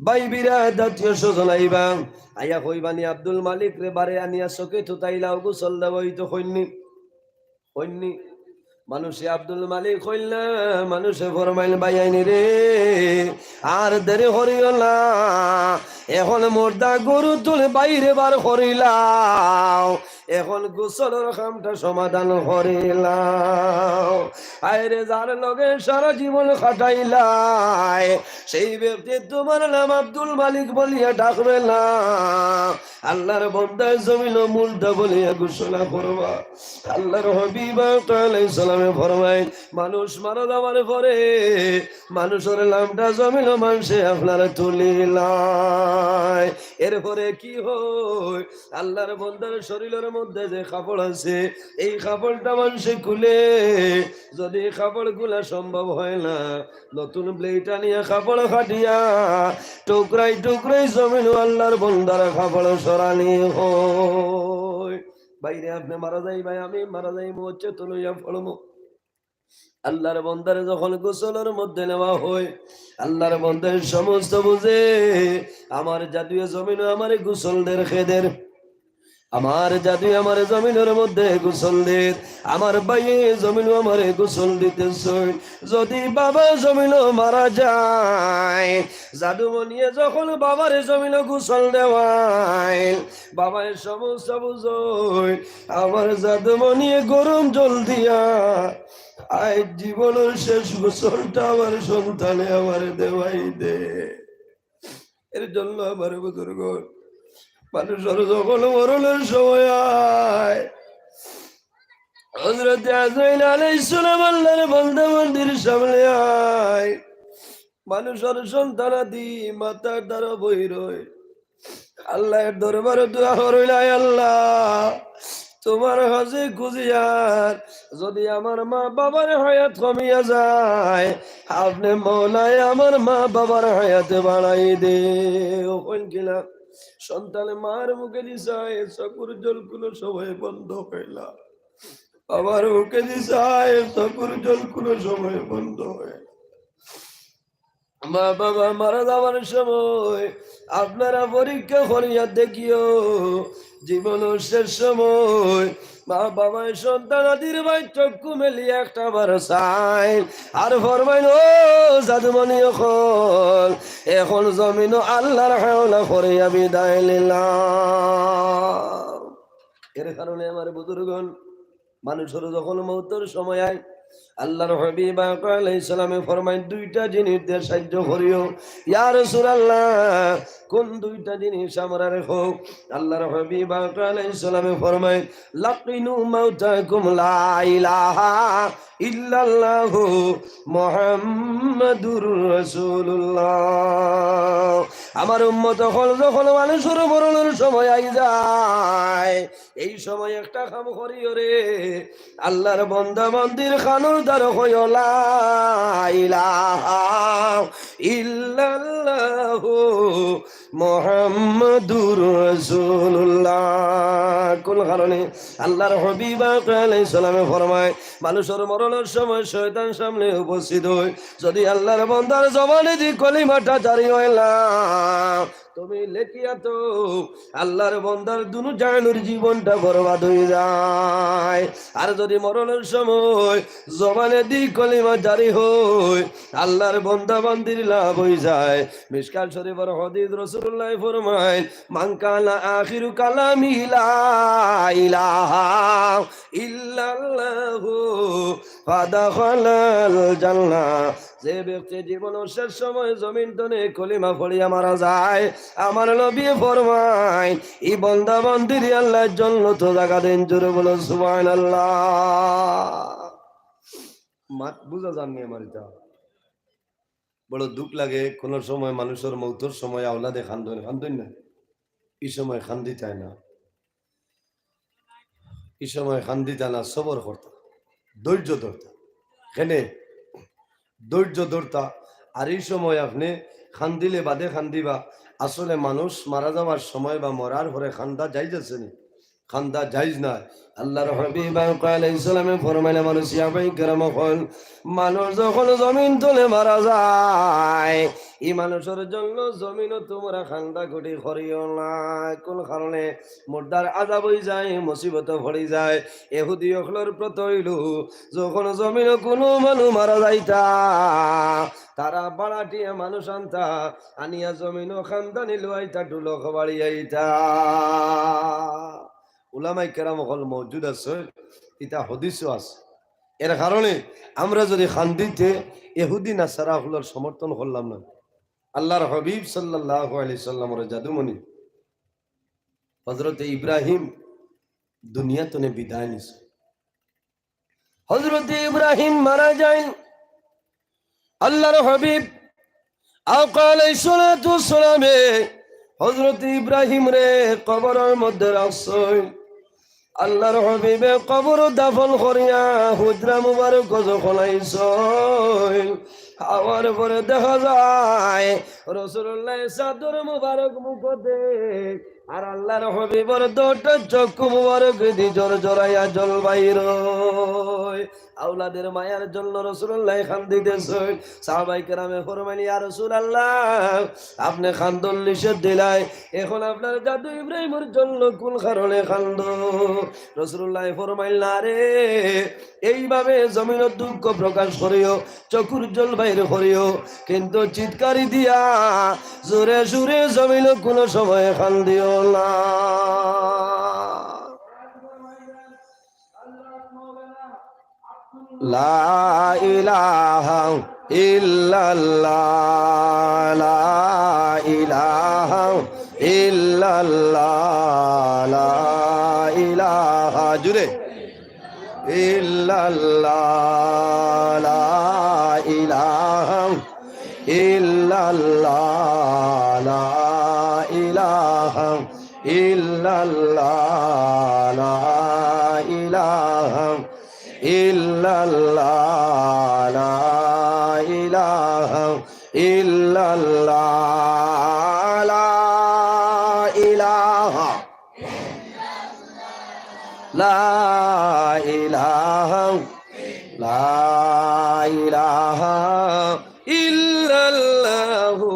ভাই বিরাদ, আত্মীয় স্বজন আইবা, আইয়া কইবা নি, "আব্দুল মালিকরে বারে আনিয়া চকে তুতাইলাও, গোসল দেওয়া অইতো।" কইন নি? কইন নি? মানুষে আব্দুল মালিক কইলা, মানুষে ফরমাইল, "ভাইয়াইন রে, আর দেরি করিও না, এখন মুর্দা গরু তুলি বাইরে বার করিলাও, এখন গোসলর কামটা সমাধান করিলাও।" আয় রে, যার লগে সারা জীবন কাটাইলায়, সেই ব্যক্তি তুমার নাম আব্দুল মালিক বলিয়া ডাকবে না। আল্লার বন্দায় জমিনো মুর্দা বলিয়া ঘোষণা করবা। আল্লার হাবিব আলাইহিস সালামে ফরমাইন, মানুষ মারা যাওয়ার পরে মানুষর নামটা জমিনো মানষে আপনারা তুলিলায়। এরপরে কি হয়? আল্লার বন্দার শরীরর মধ্যে যে কাপড় আছে, এই কাপড়টা মানষে খুলে, যদি কাপড় খুলা সম্ভব হয় না, নতুন ব্লেড আনিয়া কাপড় কাটিয়া টুকরাই টুকরাই জমিনো আল্লার বন্দার কাপড় সরানি হয়। ভাইরে, আপনে মারা যাইবা, আমি মারা যাইমু, অচেতন অইয়া পড়মু। আল্লার বন্দারে যখন গোসলর মধ্যে নেওয়া হয়, আল্লার বন্দায় সমস্ত বুঝে, আমার জাদুয়ে জমিনো আমারে গোসল দের, খেদের। আমার জাদুয়ে আমারে জমিনর মধ্যে গোসল দের, আমার ভাইয়ে জমিনো আমারে গোসল দিতেছইন। যদি বাবা জমিনো মারা যায়, জাদুমণিয়ে যখন বাবারে জমিনো গোসল দেওয়াইল, বাবায় সমস্যা বুঝইন, আমার জাদুমণিয়ে গরম জল দিয়া আইজ জীবনর শেষ গোসলটা আমার সন্তানে আমারে দেওয়াই দে। এর জন্য আমার বুজুর্গ, মানুষর যখন মরণর সময় আয়, হযরতে আজরাইল আলাইহিস সালাম আল্লার বন্দা বান্দির সামনে আয়, মানুষর সন্তানাদি মাথার দ্বারা বই রয়। আল্লার দরবারে দোয়া করইল, "আয় আল্লাহ, তুমার কাছে খুজিয়ার, যদি আমার মা বাবার হায়াত কমিয়া যায়, আপনে মওলায় আমার মা বাবার হায়াত বাড়াই দে।" ও কইন কিনা, সন্তানে মার মুখে দিছায়, চকুর জল কোনো সময় বন্ধ হয় না। বাবার মুখে দিছায়, চকুর জল কোনো সময় বন্ধ হয় না। মা বাবা মারা যাওয়ার সময় আপনারা পরীক্ষা করিয়া দেখিও, জীবনর শেষ সময় মা বাবায় সন্তানাদির বায় চক্ষু মেলিয়া একটা বার চাইন আর ফরমাইন, "ও জাদুমণি অকল, এখন জমিনো আল্লার হাওলা করিয়া বিদায় নিলাম।" এর কারণে আমার বুজুর্গণ, মানুষর যখন মৌতর সময় আয়, আল্লাহর হাবিব আকা আলাইহিস সালামে ফরমাইন, "দুইটা জিনিস দিয়া সাহায্য করিও।" ইয়া রাসূলুল্লাহ, কোন দুইটা জিনিস আমরারে কও? আল্লাহর হাবিব আকা আলাইহিস সালামে ফরমাইন, "লাকিনু মাউতাকুম লা ইলাহা ইল্লাল্লাহু মুহাম্মাদুর রাসূলুল্লাহ।" আমার উম্মত অকল যখন মানুষর মরণর সময় আই যায়, এই সময় একটা কাম করিও রে, আল্লাহর বন্দা বান্দির কানর দ্বারো কইও, "লা ইলাহা ইল্লাল্লাহু মুহাম্মাদুর রাসূলুল্লাহ।" কোন কারণে? আল্লাহর হাবিব আকা আলাইহিস সালামে ফরমায়, মানুষর মরণর সময় শয়তান সামনে উপস্থিত অয়, যদি আল্লাহর বন্দার জবানেদি কলিমাটা জারি অয় না, তুমি লেখিয়া থও, আল্লাহর বন্দার দুনো জাহানর জীবনটা বরবাদ অই যায়। আর যদি মরণর সময় জবানেদি কলিমা জারি অয়, আল্লাহর বন্দা বান্দির লাভ অই যায়। মিশকাত শরীফর হাদিস, রাসূলুল্লায় ফরমাইন, "মান কানা আখিরু কালামিহি লা ইলাহা ইল্লাল্লাহু ফাদাখালাল জান্নাহ।" যে ব্যক্তি জীবনর শেষ সময় জমিন তনে কলিমা পড়িয়া মারা যায়, আমার নবী ফরমাইন, ই বন্দা বান্দিরে আল্লায় জন্নতো জাগা দেইন। জোরে বলো সুবহানাল্লাহ। মাত বুঝা যার নি আমার ইতা? বড় দুখ লাগে, কোন সময় মানুষর মৌতর সময় আওলাদে কান্দইন, কান্দইন না? ই সময় কান্দিতা না, ই সময় কান্দিতা না, সবর করতা, ধৈর্য ধরতা। কেনে ধৈর্য ধরতা? আর ই সময় আপনে কান্দিলে বাদে কান্দিবা। আসলে মানুষ মারা যাওয়ার সময় বা মরার পরে কান্দা জায়েজ আছে নি? কান্দা জায়েজ নায়। আল্লাহর হাবিব আকা আলাইহিস সালামে ফরমাইলা, মানুষ, সাহাবায়ে কেরাম অকল, মানুষ যখন জমিন তনে মারা যায়, ই মানুষর জন্য জমিনো তুমরা কান্দাকুটি করিও না। কোন কারণে? মুর্দার আজাব অই যায়, মুসিবতো পড়ি যায়। ইহুদি অকলর প্রথা অইলো, যখন জমিনো কুনু মানুষ মারা যাইতা, তারা ভাড়াটিয়া মানুষ আনতা, আনিয়া জমিনো কান্দানি লুয়াইতা, ঢুলক বাড়িয়াইতা। উলামায়ে কেরাম অকল মওজুদ আছে, ইতা হাদিসো আছে। এর কারণে আমরা যদি কান্দিতে ইহুদি নাসারা অকলর সমর্থন করলাম না, আল্লাহর হাবিব সাল্লাল্লাহু আলাইহি সাল্লামর জাদুমণি হযরতে ইব্রাহিম দুনিয়া তনে বিদায় নিছে। হযরতে ইব্রাহিম মারা যাইন। আল্লাহর হাবিব আকা আলাইহিস সালাতু ওয়াস সালামে হযরতে ইব্রাহিমরে কবরর মধ্যে রাখছইন। আল্লাহর হাবিবে কবর দাফন করিয়া হুজরা মুবারক যখন আইছইন, আওয়ার পরে দেখা যায় রাসূলুল্লাহ চাদর মুবারক মুখো দেইন, আর আল্লাহর হাবিবর দুইটা চক্ষু মুবারকদি জরজরাইয়া জল বাইর অয়। আওলাদের মায়ার জন্য রাসূলুল্লাহ কান্দিতেছইন। সাহাবায়ে কেরামে ফরমাইন, "ইয়া রাসূলুল্লাহ, আপনে কান্দন নিষেধ দিলায়, এখন আপনার জাদু ইব্রাহিমর জন্য কোন কারণে কান্দো?" রাসূলুল্লাহ ফরমাইলা, "আরে, এইভাবে জমিনো দুঃখ প্রকাশ করিও, চক্ষুর জল বাইর করিও, কিন্তু চিৎকারি দিয়া জোরে সুরে জমিনো কুনু সময় কান্দিও না।" লা ইলাহা ইল্লাল্লাহ, লা ইলাহা ইল্লাল্লাহ, লা ইলাহা, জুরে, ইল্লাল্লাহ, লা ইলাহা ইল্লাল্লাহ, লা ইলাহা ইল্লাল্লাহ, লা ইলাহা ইল্লাল্লাহ, লা ইলাহা ইল্লাল্লাহ, লা ইলাহা, লা ইলাহা, লা ইলাহা ইল্লাল্লাহু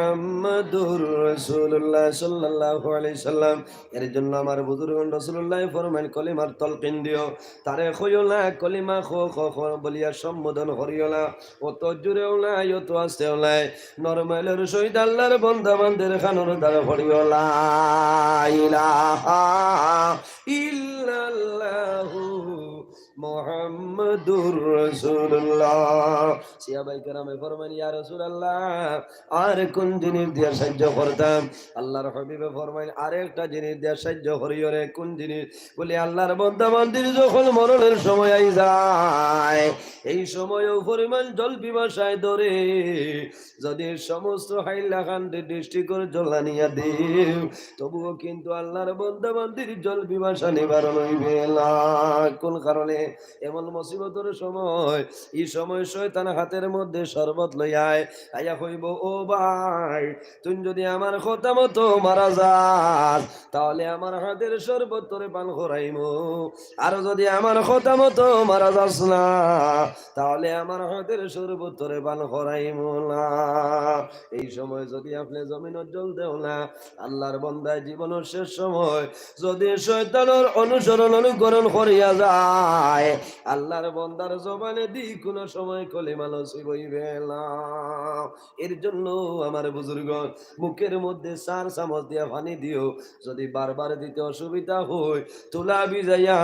মুহাম্মাদুর রাসূলুল্লাহ সাল্লাল্লাহু আলাইহি সাল্লাম। এর জন্য আমার বুজুর্গগণ রাসূলুল্লাহ ফরমাইন, কলিমার তলকিন দিও, তারে কইও না কলিমা খ খ খ বলিয়া সম্বোধন করিও না, অত জোরেও না, অত আস্তেও না, নরমাইলের সহিত আল্লাহর বন্দা বান্দির কানর দ্বারা পড়িও, লা ইলাহা ইল্লাল্লাহু মুহাম্মাদুর রাসূলুল্লাহ। সাহাবায়ে কেরামে ফরমাইন, ইয়া রাসূলুল্লাহ, আর কোন জিনিস দিয়া সাহায্য করতাম? আল্লাহর হাবিবে ফরমাইন, আরেকটা জিনিস দিয়া সাহায্য করিও রে। কোন জিনিস? বলি, আল্লাহর বন্দা বান্দির যখন মরণের সময় আই যায়, এই সময়ও পরিমাণ জল পিপাসায় ধরে, যদি সমস্ত হাইলাকান্দি ডিস্ট্রিক্টর জল আনিয়া দিও, তবুও কিন্তু আল্লাহর বন্দা বান্দির জল পিপাসা নিবারণ অইবে না। কোন কারণে? এমন মুসিবতর সময়, এই সময় শয়তান হাতের মধ্যে শরবত লইয়া আয়, আইয়া কইবো, ও ভাই, তুই যদি আমার কথা মতো মারা যাস, তাহলে আমার হাতের শরবত তোরে পান করাইমু। আর যদি আমার কথা মতো মারা যাস না, তাহলে আমার হাতের শরবত তোরে পান করাইমু না। এই সময় যদি আপনি জমিনো জল দেও না, আল্লাহর বন্দায় জীবনের শেষ সময় যদি শয়তানের অনুসরণ অনুকরণ করিয়া যায়, আল্লাহর বন্দার জবানে দি কোনো সময় কলিমা নসিব অইবে না। এর জন্য আমার বুজুর্গ, মুখের মধ্যে চার চামচ দিয়া পানি দিও, যদি বারবার দিতে অসুবিধা হয়, তুলা ভিজাইয়া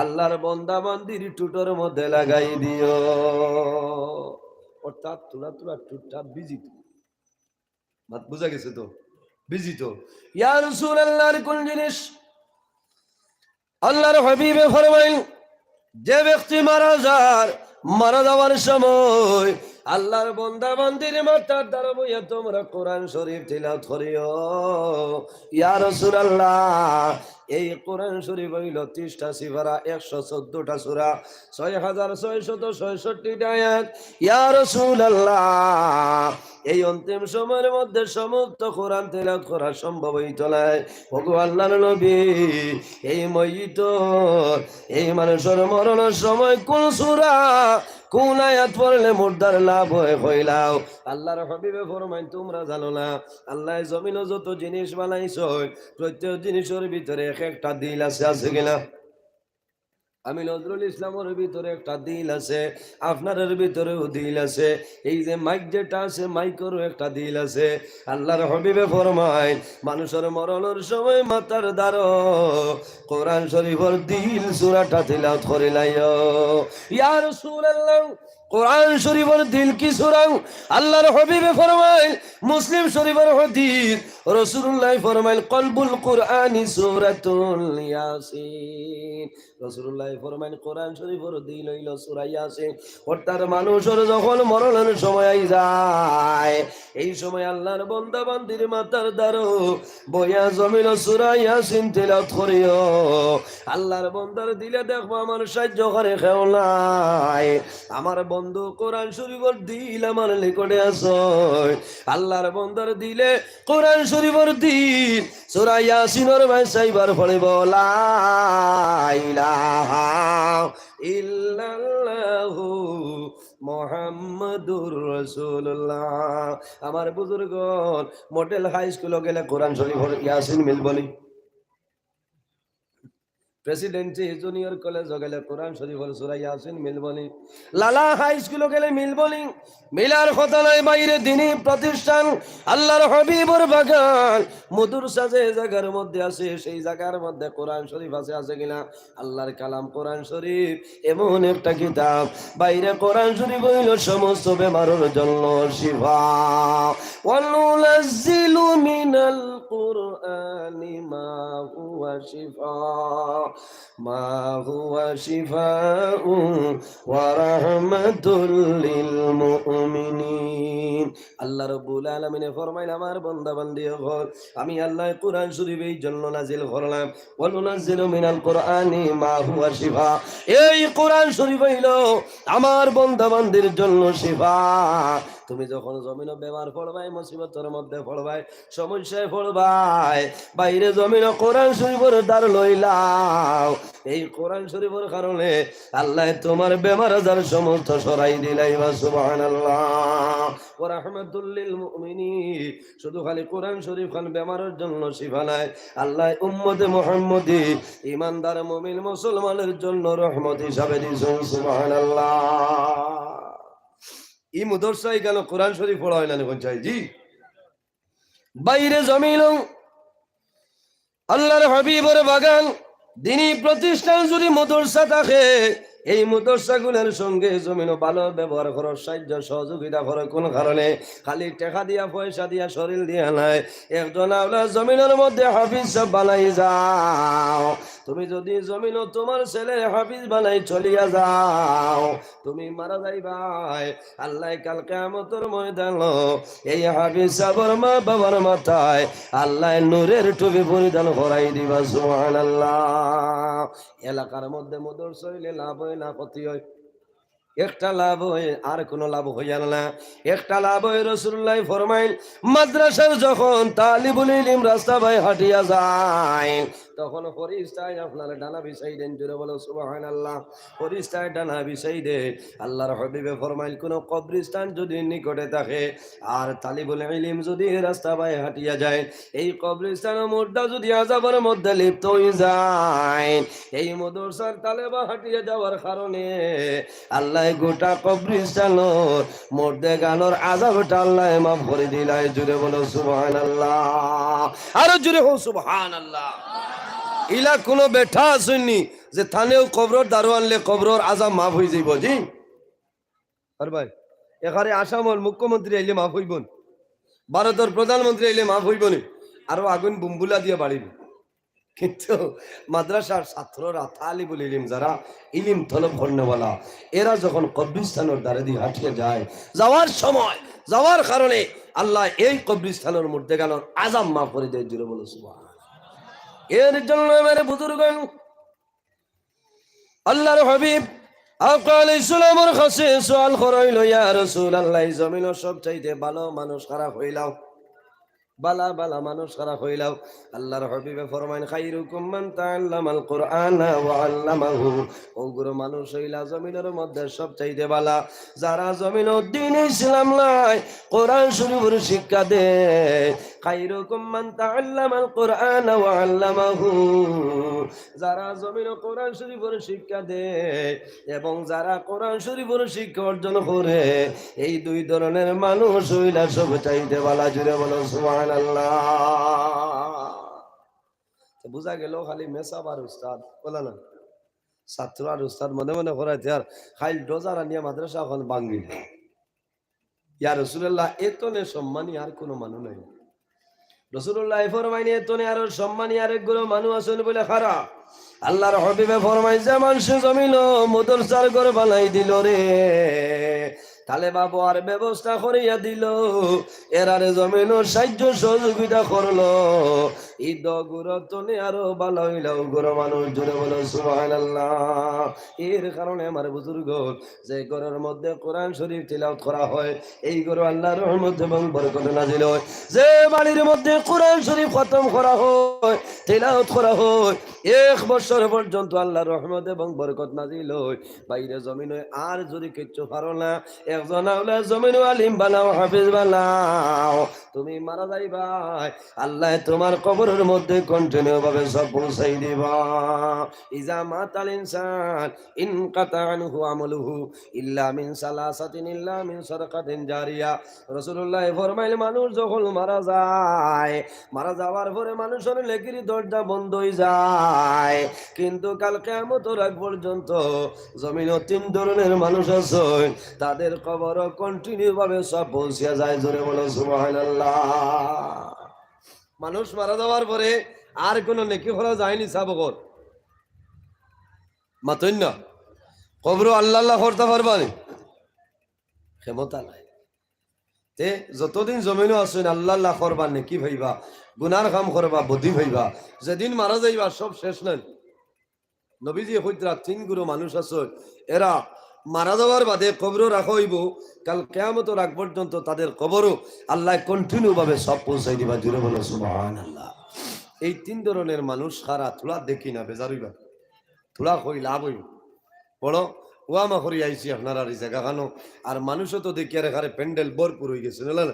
আল্লাহর বন্দা বান্দির ঠুটর মধ্যে লাগাই দিও। অর্থাৎ তুলা তুলা ঠুটটা ভিজিত। মাত বুঝা গেছে তো? ভিজিত। ইয়া রাসূলুল্লাহ, আর কোন জিনিস? আল্লাহর হাবিবে ফরমাইন, যে ব্যক্তি মারা যার, মারা যাওয়ার সময় আল্লাহর বন্দা বান্দির মাথার দ্বারা বইয়া তোমরা কোরআন শরীফ তিলাওয়াত করিও। ইয়া রাসূলুল্লাহ, এই কোরআন শরীফ অইল ত্রিশটা সিপারা, একশো চোদ্দটা সূরা, ছয় হাজার ছয়শত ছয়ষট্টিটা আয়াত। ইয়া রাসূলুল্লাহ, এই অন্তিম সময়ের মধ্যে সমস্ত কোরআন তেলাওয়াত করা সম্ভব অইতো নায়। ওগো আল্লাহর নবী, এই মইয়িত, এই মানুষের মরণের সময় কোন সূরা, কোন আয়াত পড়লে মুর্দার লাভ হয়, কইলাও। আল্লাহর হাবিবে ফরমাইন, তোমরা জানো না, আল্লাহ জমিনো যত জিনিস বানাইছইন, প্রত্যেক জিনিসের ভিতরে এক একটা দিল আছে, আছে কিনা? আমি নজরুল ইসলামের ভিতরে একটা দিল আছে, আপনার ভিতরেও দিল আছে। এই যে মাইক যেটা আছে, মাইকেরও একটা দিল আছে। আল্লাহর হাবিবে ফরমাইন, মানুষের মরণের সময় মাথার দ্বারা কোরআন শরীফের দিল সূরাটা তিলাওয়াত করিলাইও। ইয়া রাসূলুল্লাহ, কোরআন শরীফের দিল কি সূরা? আল্লাহর হাবিবে ফরমাইন, মুসলিম শরীফের হাদিস, রাসূলুল্লাহ ফরমাইন, কলবুল কুরআনি সূরাতুল ইয়াসিন। রাসূলুল্লাহ ফরমাইন, কোরআন শরীফের দিল অইল সূরা ইয়াসিন। অর্থাৎ মানুষের যখন মরণের সময় আই যায়, এই সময় আল্লাহর বন্দা বান্দির মাথার দ্বারা বইয়া জমিনো সূরা ইয়াসিন তিলাওয়াত করিও। আল্লাহর বন্দার দিলে দেখবো আমার সাহায্য করে কেউ নাই। আমার বন্ধু কোরআন শরীফের দিল আমার নিকটে আছে। আল্লাহর বন্দার দিলে কোরআন শরীফের দিল সূরা ইয়াসিনের মাঝে চাইবার পড়িব, লা ইলাহা ইল্লাল্লাহু মুহাম্মাদুর রাসূলুল্লাহ। আমার বুজুর্গগণ, মডেল হাই স্কুলো গেলে কোরআন শরীফের ইয়াসিন মিলবনি? প্রেসিডেন্সি জুনিয়র কলেজো গেলে কোরআন শরীফের সূরা ইয়াসিন মিলবনি? লালা হাই স্কুলো গেলে মিলবনি? মিলার কথা নাই। বাইরে দিনী প্রতিষ্ঠান, আল্লাহর হাবিবের বাগান, মাদ্রাসা যে জাগার মধ্যে আছে, সেই জাগার মধ্যে কোরআন শরীফ আছে, আছে কিনা? আল্লাহর কালাম কোরআন শরীফ এমন একটা কিতাব, বাইরে কোরআন শরীফ অইল সমস্ত বেমারর জন্য শিফা। ওয়ানুনাজ্জিলু মিনাল কুরআনি মা হুয়া শিফা, মা হুয়া শিফাউন ওয়া রাহমাতুল লিল মুমিনিন। আল্লাহ রাব্বুল আলামিনে ফরমাইন, আমার বান্দা বান্দি অকল, আমি আল্লাহ কোরআন শরীফ এই জন্য নাজিল করলাম, ওয়ানুনাজ্জিলু মিনাল কুরআনি মা হুয়া শিফা। এই কোরআন শরীফ অইল আমার বান্দা বান্দির জন্য শিফা। তুমি যখন জমিনো বেমার পড়বায়, মুসিবতর মধ্যে পড়বায়, সমস্যায় পড়বায়, বাইরে জমিনো কোরআন শরীফ খবরদার লইলাও, এই কোরআন শরীফর কারণে আল্লায় তুমার বেমার আজার সমস্ত সরাই দিলাইবা। সুবহানাল্লাহ। ওয়া রাহমাতুল লিল মুমিনিন। শুধু খালি কোরআন শরীফ খান বেমারর জন্য শিফা নায়, আল্লায় উম্মতে মুহাম্মদী ইমানদার মুমিন মুসলমানর জন্য রহমত হিসাবে দিছইন। সুবহানাল্লাহ। ই মাদ্রাসায় কেন কোরআন শরীফ পড়া অয় না নি? কোন চাই জি? বাইরে জমিনো আল্লার হাবিবর বাগান, দিনী প্রতিষ্ঠান যদি মাদ্রাসা থাকে, এই মাদ্রাসাগুলার সঙ্গে জমিনো ভালো ব্যবহার করো, সাহায্য সহযোগিতা করো। কোন কারণে? খালি টেকা দিয়া, পয়সা দিয়া, শরীর দিয়া নায়। একজন আওলা জমিনর মধ্যে হাফিজ সাব বানাই যাও। তুমি যদি জমিনো তুমার ছেলেরে হাফিজ বানাই চলিয়া যাও, তুমি মারা যাইবায়, আল্লায় কাল কিয়ামতর ময়দানো এই হাফিজ সাবর মা বাবার মাথায় আল্লায় নূরের টুপি পরিধান করাই দিবা। সুবহানাল্লাহ। এলাকার মধ্যে মাদ্রাসা অইলে লাভ অয় না ক্ষতি অয়? একটা লাভ অয়, আর কোনো লাভ অইয়ার না। একটা লাভ অয়, রাসুলুল্লায় ফরমাইন, মাদ্রাসার যখন তালিবুল ইলিম রাস্তা বায় হাটিয়া যাইন, তখন ফিরিস্তায় আপনার ডানা বিছাই দেইন। জোরে বলো সুবহানাল্লাহ। ফিরিস্তায় ডানা বিছাই দেইন। আল্লার হাবিবে ফরমাইন, কোনো কবরস্থান যদি নিকটে থাকে আর তালিবুল ইলিম যদি রাস্তা বায় হাটিয়া যাইন, এই কবরস্থানর মুর্দা যদি আযাবর মধ্যে লিপ্ত অই যাইন, এই মাদ্রাসার তালেবা হাটিয়া যাওয়ার কারণে আল্লায় গোটা কবরস্থানর মুর্দেগানর আযাবটা আল্লায় মাফ করি দিলায়। জোরে বলো সুবহানাল্লাহ। আরো জোরে কও সুবহানাল্লাহ। ইলা কোনো বেটা আছইন নি যে তানেও কবরর দারু আনলে কবরর আযাব মাফ অই যাইবো? জি। আর ভাই, এখানে আসামর মুখ্যমন্ত্রী আইলে মাফ অইবো নি? ভারতর প্রধানমন্ত্রী আইলে মাফ অইবো নি? আরো আগুন বুম্বুলা দিয়া বাড়িবো। কিন্তু মাদ্রাসার ছাত্ররা, তালিবুল ইলিম যারা, ইলিম তলব করনেওয়ালা, এরা যখন কবরস্থানর দারেদি হাটিয়া যায়, যাওয়ার সময়, যাওয়ার কারণে আল্লায় এই কবরস্থানর মুর্দেগানর আযাব মাফ করি দেইন। জোরে বলো সুবহানাল্লাহ। এর জন্য আমার বুজুর্গান, আল্লার হাবিব আকা আলাইহিস সালামর কাছে সওয়াল করা অইলো, ইয়া রাসুলুল্লাহ, ই জমিনো সবচাইতে ভালো মানুষ কারা কইলাও? ভালা ভালা মানুষ কারা কইলাও? আল্লার হাবিবে ফরমাইন, খাইরুকুম মান তাআল্লামাল কুরআনা ওয়া আল্লামাহু। অউ গুরু মানুষ অইলা জমিনর মধ্যে সবচাইতে ভালা, যারা জমিনো দ্বীন ইসলাম লয়, কোরআন শরীফর শিক্ষা দেয়। খাইরুকুম মান তাআল্লামাল কুরআনা ওয়া আল্লামাহু। যারা জমিনো কোরআন শরীফর শিক্ষা দেয় এবং যারা কোরআন শরীফর শিক্ষা অর্জন করে, এই দুই ধরনের মানুষ অইলা সবচাইতে ভালা। জোরে বলো সুবহানাল্লাহ। তো বুঝা গেল খালি মেসাব আর উস্তাদ, বলা না? ছাত্র আর উস্তাদ মনে মনে করাইতে আর খাইল ডোজার আনিয়া মাদ্রাসা অখন ভাঙ্গিল। ইয়া রাসুলুল্লাহ, এতনে সম্মানী আর কোনো মানুষ নাই। রাসুলুল্লায় ফরমাইন, এতনে আরো সম্মানী আরেক গুরু মানুষ আছইন বলে কারা? আল্লার হাবিবে ফরমাইন, যে মানষে জমিনো মাদ্রাসার ঘর বানাই দিলো রে, তালেবা বওয়ার ব্যবস্থা করিয়া দিলো, এরারে জমিনো সাহায্য সহযোগিতা করলো, ই দ গুরু তনে আরো ভালা অইলা অউ গুরু মানুষ। জোরে বলো সুবহানাল্লাহ। এর কারণে আমার বুজুর্গ, যে ঘরর মধ্যে কোরআন শরীফ তিলাওত করা হয়, এই ঘরো আল্লার রহমত এবং বরকত নাজিল হয়। যে বাড়ির মধ্যে কোরআন শরীফ খতম করা হয়, তিলাওত করা হয়, এক বছর পর্যন্ত আল্লার রহমত এবং বরকত নাজিল হয়। বাইরে জমিনো আর যদি কিচ্ছু পারো না, একজন আওলা জমিনো আলিম বানাও, হাফিজ বানাও, তুমি মারা যাইবায়, আল্লায় তুমার কবরর মধ্যে continue ভাবে সব পৌঁছাই দিবা। ইজা মাতাল ইনসান ইনকাতা আনহু আমালুহু ইল্লা মিন সালাসাতিন ইল্লা মিন সাদাকাতিন জারিয়া। রাসুলুল্লায় ফরমাইল, মানুষ যখন মারা যায়, মারা যাওয়ার পরে মানুষর নেকির দরজা বন্ধ অই যায়, কিন্তু কাল কিয়ামতর আগ পর্যন্ত জমিনো তিন ধরনের মানুষ আছইন, তাদের কবরো continue ভাবে সব পৌঁছিয়া যায়। জোরে বলো সুবহানাল্লাহ। মানুষ মারা যাওয়ার পরে আর কোনো নেকি করা যায়নি সাবকর? মাতইন না। কবরো আল্লাহ আল্লাহ করতা পারবা নি? ক্ষমতা নাই। তে যতদিন জমিনো আছইন আল্লাহ আল্লাহ করবা, নেকি পাইবা, গুনার কাম করবা, বদি পাইবা। যেদিন মারা যাইবা সব শেষ নায়। নবীজিয়ে কইতরা তিন গুরু মানুষ আছইন, এরা মারা যাওয়ার বাদে কবরো রাখা অইবো, কাল কিয়ামতর আগ পর্যন্ত তাদের কবরো আল্লায় continue ভাবে সব পৌঁছাই দিবা। জোরে বলো সুবহানাল্লাহ। এই তিন ধরনের মানুষ কারা, থুড়া দেখি না, বেজার অইবা, থুড়া কই লাভ অইব। বড় ওয়ামা করি আইছি আপনারার ই জাগাখানো। আর মানুষও তো দেখিয়ার এখানে প্যান্ডেল ভরপুর অইগেছে, না, না?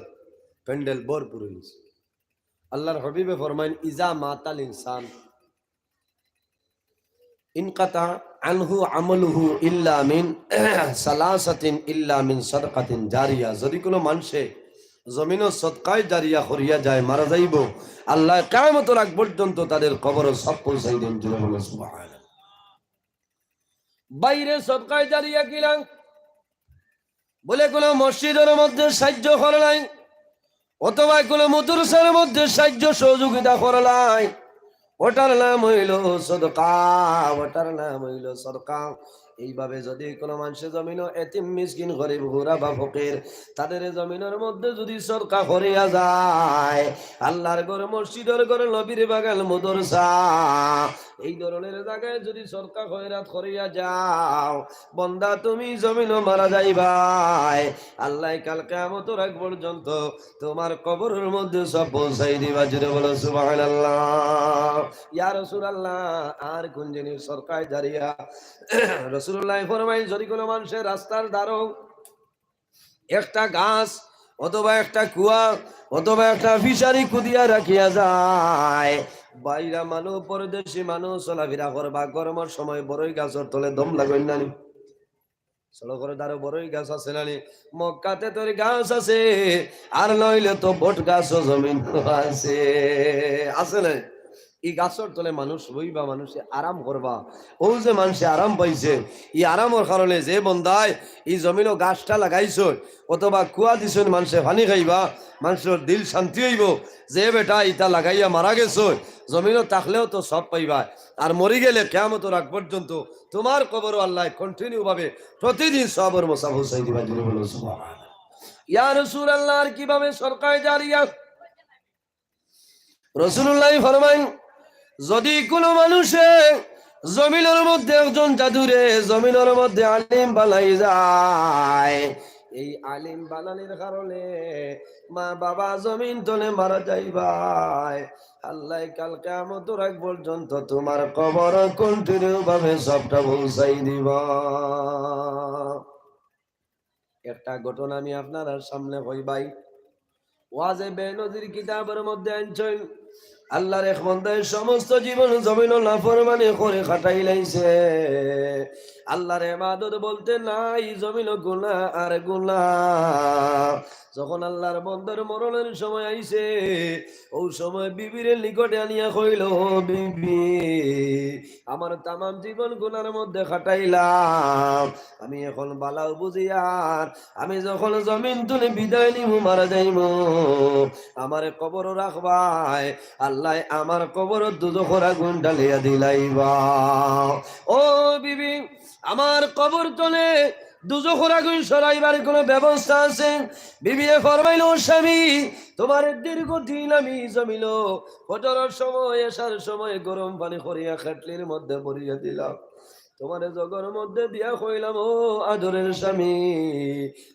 প্যান্ডেল ভরপুর অইগেছে। আল্লাহর হাবিবে ফরমাইন, "ইজা মাতাল ইনসান ইনকাতা আনহু আমলুহু ইল্লা মিন সালাসাতিন ইল্লা মিন সাদকাতিন জারিয়া।" যদি কোনো মানষে জমিনো সদকায়ে জারিয়া করিয়া যায়, মারা যাইবো, আল্লায় কিয়ামতর আগ পর্যন্ত তাদের কবরো সওয়াব পৌঁছাই দেইন। জোরে বলো সুবহানাল্লাহ। বাইরে সদকায়ে জারিয়া কিলাং? বলে কোনো মসজিদর মধ্যে সাহায্য করলাই, অথবা কোনো মাদ্রাসার মধ্যে সাহায্য সহযোগিতা করলাই, ওটার নাম অইলো সদকা, ওটার নাম অইলো সদকা। এইভাবে যদি কোনো মানষে জমিনো এতিম, মিসকিন, গরিব, গুরবা, ফকির, তাদের জমিনর মধ্যে যদি সদকা করিয়া যায়, আল্লাহর ঘর, মসজিদর ঘর, নবীর বাগান, মাদ্রাসা, এই ধরনের জাগায় যদি সদকা খয়রাত করিয়া যাও, বন্দা, তুমি জমিনো মারা যাইবায়, আল্লায় কাল কিয়ামতর আগ পর্যন্ত তোমার কবরর মধ্যে সওয়াব পৌঁছাই দিবা। জোরে বলো সুবহানাল্লাহ। ইয়া রাসূলুল্লাহ, আর কোন জিনিস সদকায়ে জারিয়া? রাসূলুল্লায় ফরমাইন, যদি কোনো মানষে রাস্তার ধারো একটা গাছ অথবা একটা কুয়া অথবা একটা ফিশারি খুদিয়া রাখিয়া যায়, বাইরা মানুষ, পরদেশি মানুষ চলাফিরা করবা, গরমর সময় বড়ই গাছর তলে দম লাগইন না নি? সড়কর ধারো বড়ই গাছ আছে না নি? মক্কাতে তো এর গাছ আছে, আর নইলে তো বট গাছও জমিনো আছে, আছে না? ই গাছর তলে মানুষ বইবা, মানষে আরাম করবা। অউ যে মানষে আরাম পাইছে, ই আরামর কারণে যে বন্দায় ই জমিনো গাছটা লাগাইছইন অথবা কুয়া দিছইন, মানষে পানি খাইবা, মানষর দিল শান্তি অইবো। যে বেটা ইটা লাগাইয়া মারা গেছইন, জমিনো থাকলেও তো সওয়াব পাইবা, আর মরি গেলে কিয়ামতর আগ পর্যন্ত তোমার কবরো আল্লায় continue ভাবে প্রতিদিন সওয়াবর মশা পৌঁছাই দিবা। জোরে বলো সুবহানাল্লাহ। ইয়া রাসূলুল্লাহ, আর কিভাবে সদকায়ে জারিয়া? রাসূলুল্লায় ফরমাইন, যদি কোনো মানষে জমিনর মধ্যে একজন জাদুরে, জমিনর মধ্যে আলিম বানাই যায়, এই আলিম বানানির কারণে মা বাবা জমিন তলে মারা যাইবায়, আল্লায় কাল কিয়ামতর আগ পর্যন্ত তোমার কবরো continue ভাবে সওয়াবটা পৌঁছাই দিবা। একটা ঘটনা আমি আপনারার সামনে কই ভাই। ওয়াজে বেনজির কিতাবর মধ্যে আনছইন, আল্লাহর এক বন্দায় সমস্ত জীবন জমিনো নাফরমানি করি কাটাইলাইছে। আল্লাহর ইবাদত বলতে নাই, জমিনো গুনা আর গুনা। যখন আল্লাহর বন্দার মরণর সময় আইছে, অউ সময় বিবিরে নিকটে আনিয়া কইলো, "ও বিবি, আমার তামাম জীবন গুনার মধ্যে কাটাইলাম, আমি এখন বালাউ বুঝিয়ার, আমি যখন জমিন তলে বিদায় নিমু, মারা যাইমু, আমারে কবরো রাখবায়, আল্লায় আমার কবরো দুজখর আগুন ঢালিয়া দিলাইবা।" ও বিবি, আমার কবর তলে দুজখর আগুন সরাইবার কোনো ব্যবস্থা আছে? বিবিয়ে ফরমাইলো, "স্বামী, তোমারে দীর্ঘদিন আমি জমিনো ফজরর সময়, এশার সময় গরম পানি করিয়া কেটলির মধ্যে ভরিয়া দিলাম। তোমারে জগর মধ্যে দিয়া কইলাম, ও আদরের স্বামী,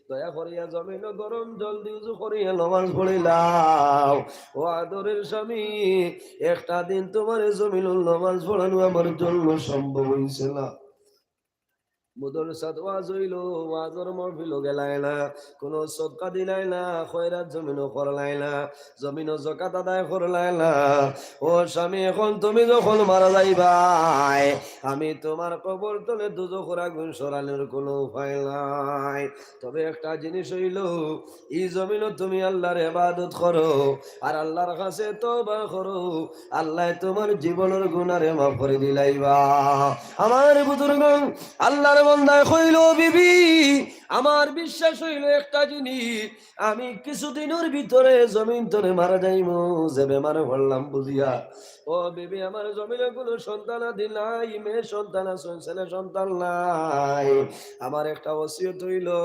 দয়া করিয়া জমিনো গরম জল দি উজু করিয়া নমাজ পড়িলাও। ও আদরের স্বামী, একটা দিন তোমারে জমিনো নমাজ পড়ানো আমার জন্য সম্ভব অইছে না।" মাদ্রাসাত ওয়াজ অইলো, ওয়াজর মাহফিলো গেলায় না, কোনো সদকা দিলায় না, খয়রাত জমিনো করলায় না, জমিনো যাকাত আদায় করলায় না। ও স্বামী, এখন তুমি যখন মারা যাইবায়, আমি তোমার কবর তলে দুজখর আগুন সরানোর কোনো উপায় নাই। তবে একটা জিনিস অইলো, ই জমিনো তুমি আল্লাহর ইবাদত করো, আর আল্লাহর কাছে তওবা করো, আল্লায় তোমার জীবনর গুনারে মাফ করি দিলাইবা। আমার বুজুর্গ, আল্লাহর বন্দায় কইলো, বিবি, আমার বিশ্বাস অইলো একটা জিনিস, আমি কিছুদিনর ভিতরে জমিন তলে মারা যাইমু, যে বেমারে পড়লাম বুঝিয়া। ও বিবি, আমার জমিনো কোনো সন্তান আদি নাই, মেয়ে সন্তান আছে, ছেলে সন্তান নাই। আমার একটা ওসিয়ত অইলো,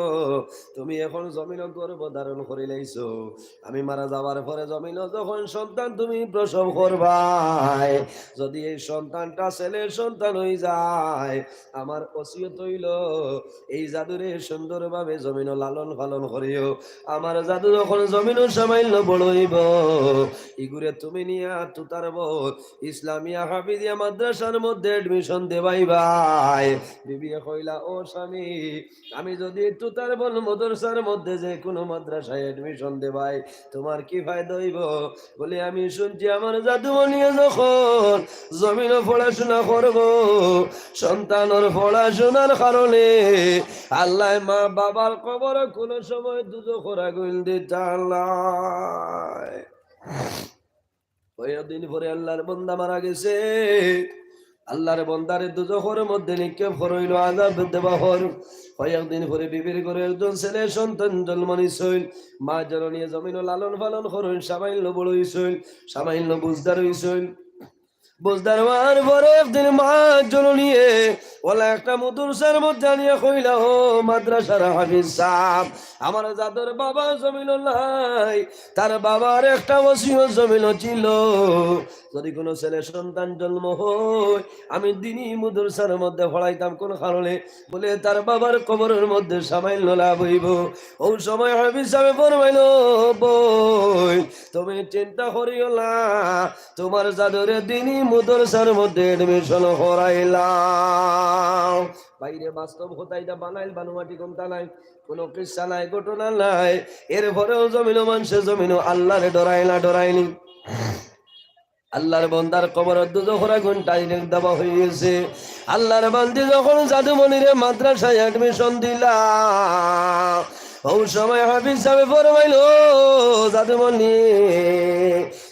তুমি এখন জমিনো গর্ভ ধারণ করিলাইছো, আমি মারা যাওয়ার পরে জমিনো যখন সন্তান তুমি প্রসব করবায়, যদি এই সন্তানটা ছেলে সন্তান অই যায়, আমার ওসিয়ত অইলো, এই জাদুরে সুন্দরভাবে জমিনো লালন পালন করিও। আমার জাদু যখন জমিনো সামাইন্য বড় অইবো, ইগুরে তুমি নিয়া তুতার বল ইসলামিয়া হাফিজিয়া মাদ্রাসার মধ্যে admission দেবাইবায়। বিবিয়ে কইলা, "ও স্বামী, আমি যদি তুতার বল মাদ্রাসার মধ্যে যে কুনু মাদ্রাসায় admission দেবাই, তুমার কি ফায়দা অইবো?" বলে, "আমি শুনছি আমার জাদুমণিয়ে যখন জমিনো পড়াশোনা করবো, সন্তানর পড়াশোনার কারণে আল্লায় মা বাবার কবরো কুনু সময় দুজখর আগুইন দিতা নায়।" কয়েকদিন পরে আল্লার বন্দা মারা গেছে। আল্লার বন্দারে দুজখর মধ্যে নিক্ষেপ করা অইলো, আযাব দেওয়া অইলো। কয়েকদিন পরে বিবির ঘরো একজন ছেলে সন্তান জন্ম নিছইল। মা জননীয়ে জমিনো লালন পালন করইন, সামাইন্য বড় অইছইল, সামাইন্য বুঝদার অইছইল। বুঝদার অওয়ার পরে একদিন মা জননীয়ে অলা একটা মাদ্রাসার মধ্যে আনিয়া কইলা, "ও মাদ্রাসার হাফিজ সাব, আমার জাদুর বাবা জমিনো নাই, তার বাবার একটা ওসিয়ত জমিনো ছিল, যদি কুনু ছেলে সন্তান জন্ম অয়, আমি দিনি মাদ্রাসার মধ্যে পড়াইতাম।" কুন কারণে? বলে, "তার বাবার কবরর মধ্যে সামাইন্য লাভ অইবো।" অউ সময় হাফিজ সাবে ফরমাইলো, "বইন, তুমি চিন্তা করিও না, তুমার জাদুরে দিনি মাদ্রাসার মধ্যে admission করাইলাম।" ভাইরে, বাস্তব কথা ইটা, বানাইল বানোয়াটি কুন্তা নাই, কুনু কিচ্ছা নাই, ঘটনা নাই। এরপরেও জমিনো মানষে জমিনো আল্লারে ডরায় না, ডরায়নি? আল্লার বন্দার কবরো দুজখর আগুন direct দেওয়া অইগেছে। আল্লার বান্দি যখন জাদুমণিরে মাদ্রাসায় admission দিলা, অউ সময় হাফিজ সাবে ফরমাইলো, "জাদুমণি,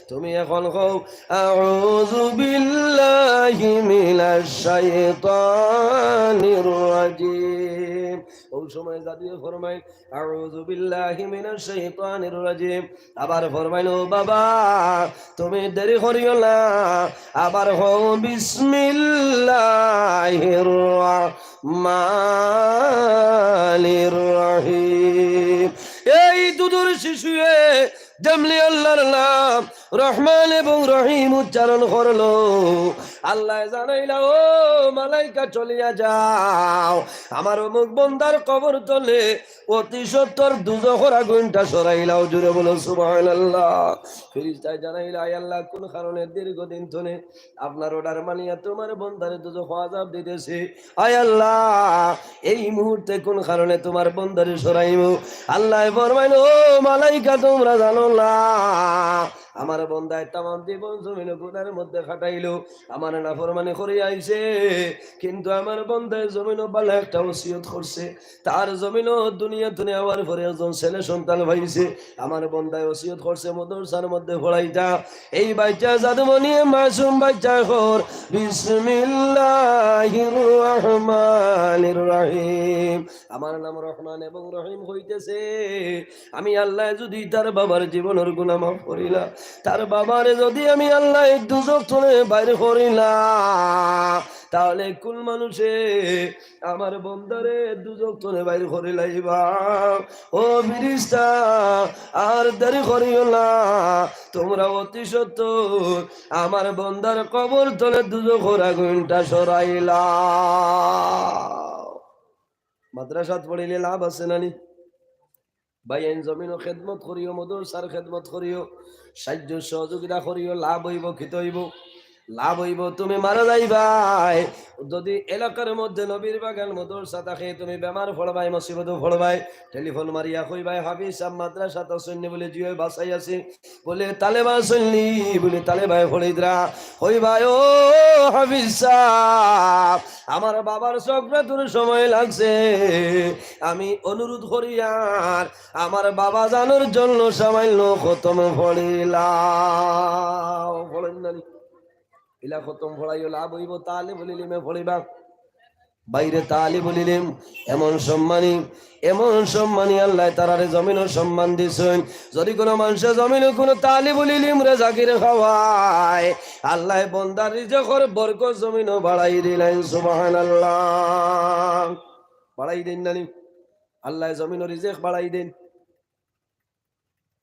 তুমি এখন কও, আউযু বিল্লাহি মিনাশ শাইতানির রাজিম।" অউ সময় জাদুয়ে ফরমাইল, "আউযু বিল্লাহি মিনাশ শাইতানির রাজিম।" আবার ফরমাইল, "ও বাবা, তুমি দেরি করিও না।" আবার কও, "বিসমিল্লাহির রহমানির রহিম।" এই দুধর শিশুয়ে যেমনি আল্লার নাম রহমান এবং রহিম উচ্চারণ করলো, আল্লায় জানাইলা, "ও মালাইকা, চলিয়া যাও, আমার অমুক বন্দার কবর তলে অতি সত্বর দুজখর আগুনটা সরাইলাও।" জোরে বলো, "সুবহানাল্লাহ।" ফিরিস্তায় জানাইলা, "আয় আল্লাহ, কুন কারণে দীর্ঘদিন তনে আপনার order মানিয়া তুমার বন্দারে দুজখো আযাব দিতেছি? আয় আল্লাহ, এই মুহূর্তে কুন কারণে তুমার বন্দারে সরাইমু?" আল্লায় ফরমাইল, "ও মালাইকা, তুমরা জানো না, আমার বন্দায় তামাম জীবন জমিনো গুনার মধ্যে কাটাইলো, আমার নাফরমানি করি আইছে, কিন্তু আমার বন্দায় জমিনো ভালা একটা ওসিয়ত করছে, তার জমিনো দুনিয়া তনে আওয়ার পরে একজন ছেলে সন্তান পাইছে, আমার বন্দায় ওসিয়ত করছে মাদ্রাসার মধ্যে পড়াইতা।" এই বাইচ্চা জাদুমণিয়ে, মাসুম বাইচ্চায় কর, "বিসমিল্লাহির রহমানির রহিম।" আমার নাম রহমান এবং রহিম অইতেছে। আমি আল্লায় যুদি তার বাবার জীবনর গুনা মাফ করিলা, তার বাবারে যুদি আমি আল্লায় দুজখ তনে বাইর করিলা, তাহলে কুন মানষে আমার বন্দারে দুজখ তনে বাইর করিলাইবা? ও ফিরিস্তা, আর দেরি করিও না, তুমরা অতি সত্বর আমার বন্দার কবর তলে দুজখর আগুনটা সরাইলাও। মাদ্রাসাত পড়িলে লাভ আছে না নি? ভাইয়াইন, জমিনো খেদমত করিও, মাদ্রাসার খেদমত করিও, সাহায্য সহযোগিতা করিও, লাভ অইবো, কিতা অইবো? লাভ অইবো, তুমি মারা যাইবায়। যুদি এলাকার মধ্যে নবীর বাগান মাদ্রাসা থাকে, তুমি বেমার পড়বায়, মুসিবতো পড়বায়, টেলিফোন মারিয়া কইবায়, "হাফিজ সাব মাদ্রাসাত আছইন নি?" বলে, "জি অয়, বাসায় আছি।" বলে, "তালেবা আছইন নি?" বলে, "তালেবায় পড়িতরা।" কইবায়, "ও হাফিজ সাব, আমার বাবার সকরাতর সময় লাগছে, আমি অনুরোধ করিয়ার আমার বাবা জানর জন্য সামাইন্য খতম পড়িলাও।" পড়ইন না নি? ইলা খতম পড়াইও লাভ অইবো, তালেবুল ইলিমে পড়িবা। ভাইরে, তালেবুল ইলিম এমন সম্মানী, এমন সম্মানী, আল্লায় তারারে জমিনো সম্মান দিছইন। যুদি কুনু মানষে জমিনো কুনু তালেবুল ইলিমরে জাগি করায়, আল্লায় বন্দার রিজেকর বরকত জমিনো বাড়াই দিলাইন। সুবহানাল্লাহ। বাড়াই দেইন না নি? আল্লায় জমিনো রিজেক বাড়াই দেইন।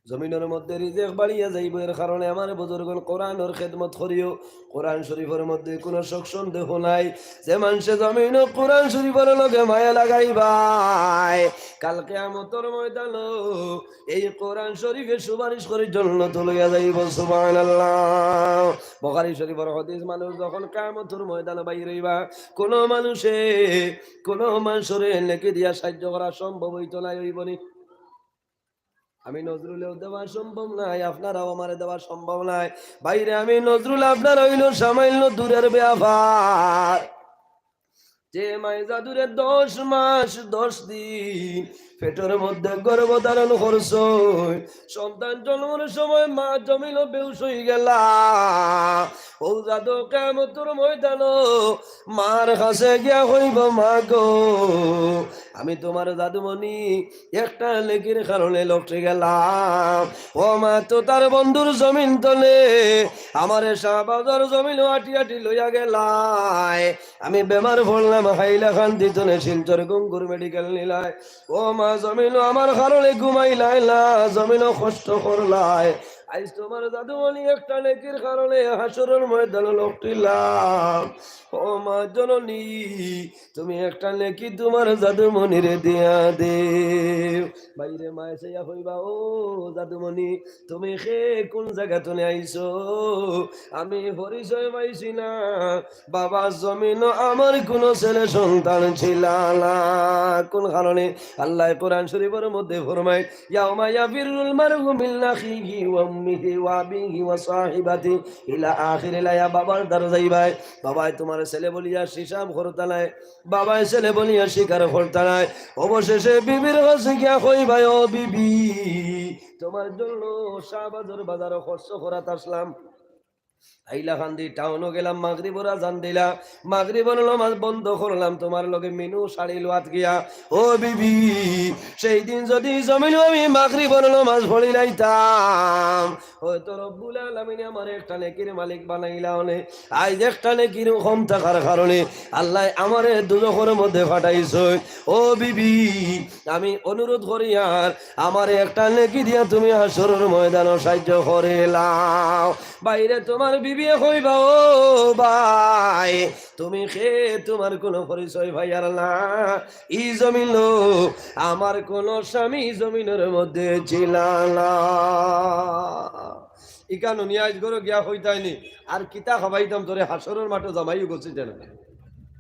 জমিনর মধ্যে রিজিক বাড়িয়া যাইবো। এর কারণে আমার বুজুর্গণ কোরআনর খেদমত করিও। কোরআন শরীফর মধ্যে কোনো শক সন্দেহ নাই। যে মানষে জমিনো কোরআন শরীফর লগে মায়া লাগাইবায়, কাল কিয়ামতর ময়দানো এই কোরআন শরীফে সুপারিশ করি জন্নতো লইয়া যাইবো। সুবহানাল্লাহ। বুখারী শরীফর হাদিস, মানুষ যখন কিয়ামতর ময়দানো বাইর অইবা, কোনো মানষে কোনো মানষরে নেকি দিয়া সাহায্য করা সম্ভব অইতো নায়, অইবো নি? আমি নজরুলেও দেওয়া সম্ভব নায়, আপনারাও আমারে দেওয়া সম্ভব নায়। ভাইরে, আমি নজরুল, আপনারা অইলো সামান্য দূরের ব্যাপার। যে মায় জাদুরে দশ মাস দশ দিন পেটর মধ্যে গর্ভ ধারণ করছইন, সন্তান জন্মর সময় মা জমিনো বেহুশ অইগেলা। অউ জাদু কিয়ামতর ময়দানো মার কাছে গিয়া কইবো, "মা গো, আমি তুমার জাদুমণি একটা নেকির কারণে লটকি গেলাম। ও মা, তো তার বন্ধুর জমিন তনে আমারে শাহবাজর জমিনো আটি আটি লইয়া গেলায়। আমি বেমার পড়লাম, হাইলাকান্দি তনে শিলচর গুঙ্গুর মেডিকেল নিলায়। ও মা, জমিনো আমার কারণে ঘুমাইলায় না, জমিনো কষ্ট করলায়। আইজ তুমার জাদুমণি একটা নেকির কারণে হাশরর ময়দানো লটকিলাম। ও মা জননী, তুমি একটা নেকি তুমার জাদুমণিরে দিয়া দেও।" ভাইরে, মায় চাইয়া কইবা, "ও জাদুমণি, তুমি কে, কোন জাগা তনে আইছো? আমি পরিচয় পাইছি না। বাবা, জমিনো আমার কোনো ছেলে সন্তান ছিলা না।" কোন কারণে? আল্লায় কোরআন শরীফর মধ্যে ফরমায়, "ইয়াউমা ইয়াফিরুল মারউ মিন আখিহি ওয়া উম্মিহি ওয়া আবিহি ওয়া সাহিবাতিহি ইলা আখিরিল আয়া।" বাবার দ্বারো যাইবায়, বাবায় তুমার ছেলে বলিয়া হিসাব করতা নায়, বাবায় ছেলে বলিয়া স্বীকার করতা নায়। অবশেষে বিবির কাছে গিয়া কইবায়, "ও বিবি, তুমার জন্য শাহবাজর বাজারো খরচ করাত আসলাম, হাইলাকান্দি টাউনো গেলাম, মাগরিবর আজান দিলা, মাগরিবর নমাজ বন্ধ করলাম, তুমার লগে মিনু সারি লওয়াত গিয়া। ও বিবি, সেই দিন যদি জমিনো আমি মাগরিবর নমাজ পড়িলাইতাম, হয়তো রব্বুল আলামিনে আমারে একটা নেকির মালিক বানাইলা অনে। আইজ একটা নেকির কম থাকার কারণে আল্লায় আমারে দুজখর মধ্যে ফাটাইছইন। ও বিবি, আমি অনুরোধ করিয়ার আমারে একটা নেকি দিয়া তুমি হাশরর ময়দানো সাহায্য করিলাও।" ভাইরে, তুমার বিবিয়ে কইবা, "ও ভাই, তুমি কে, তুমার কোনো পরিচয় পাইয়ার না। ই জমিনো আমার কোনো স্বামী জমিনর মধ্যে ছিলা না।" ইখান হুনিয়া আইজ ঘরো গিয়া কইতায়নি, "আর কিতা খাবাইতাম তোরে, হাশরর মাঠো জামাইও গছিতে না।"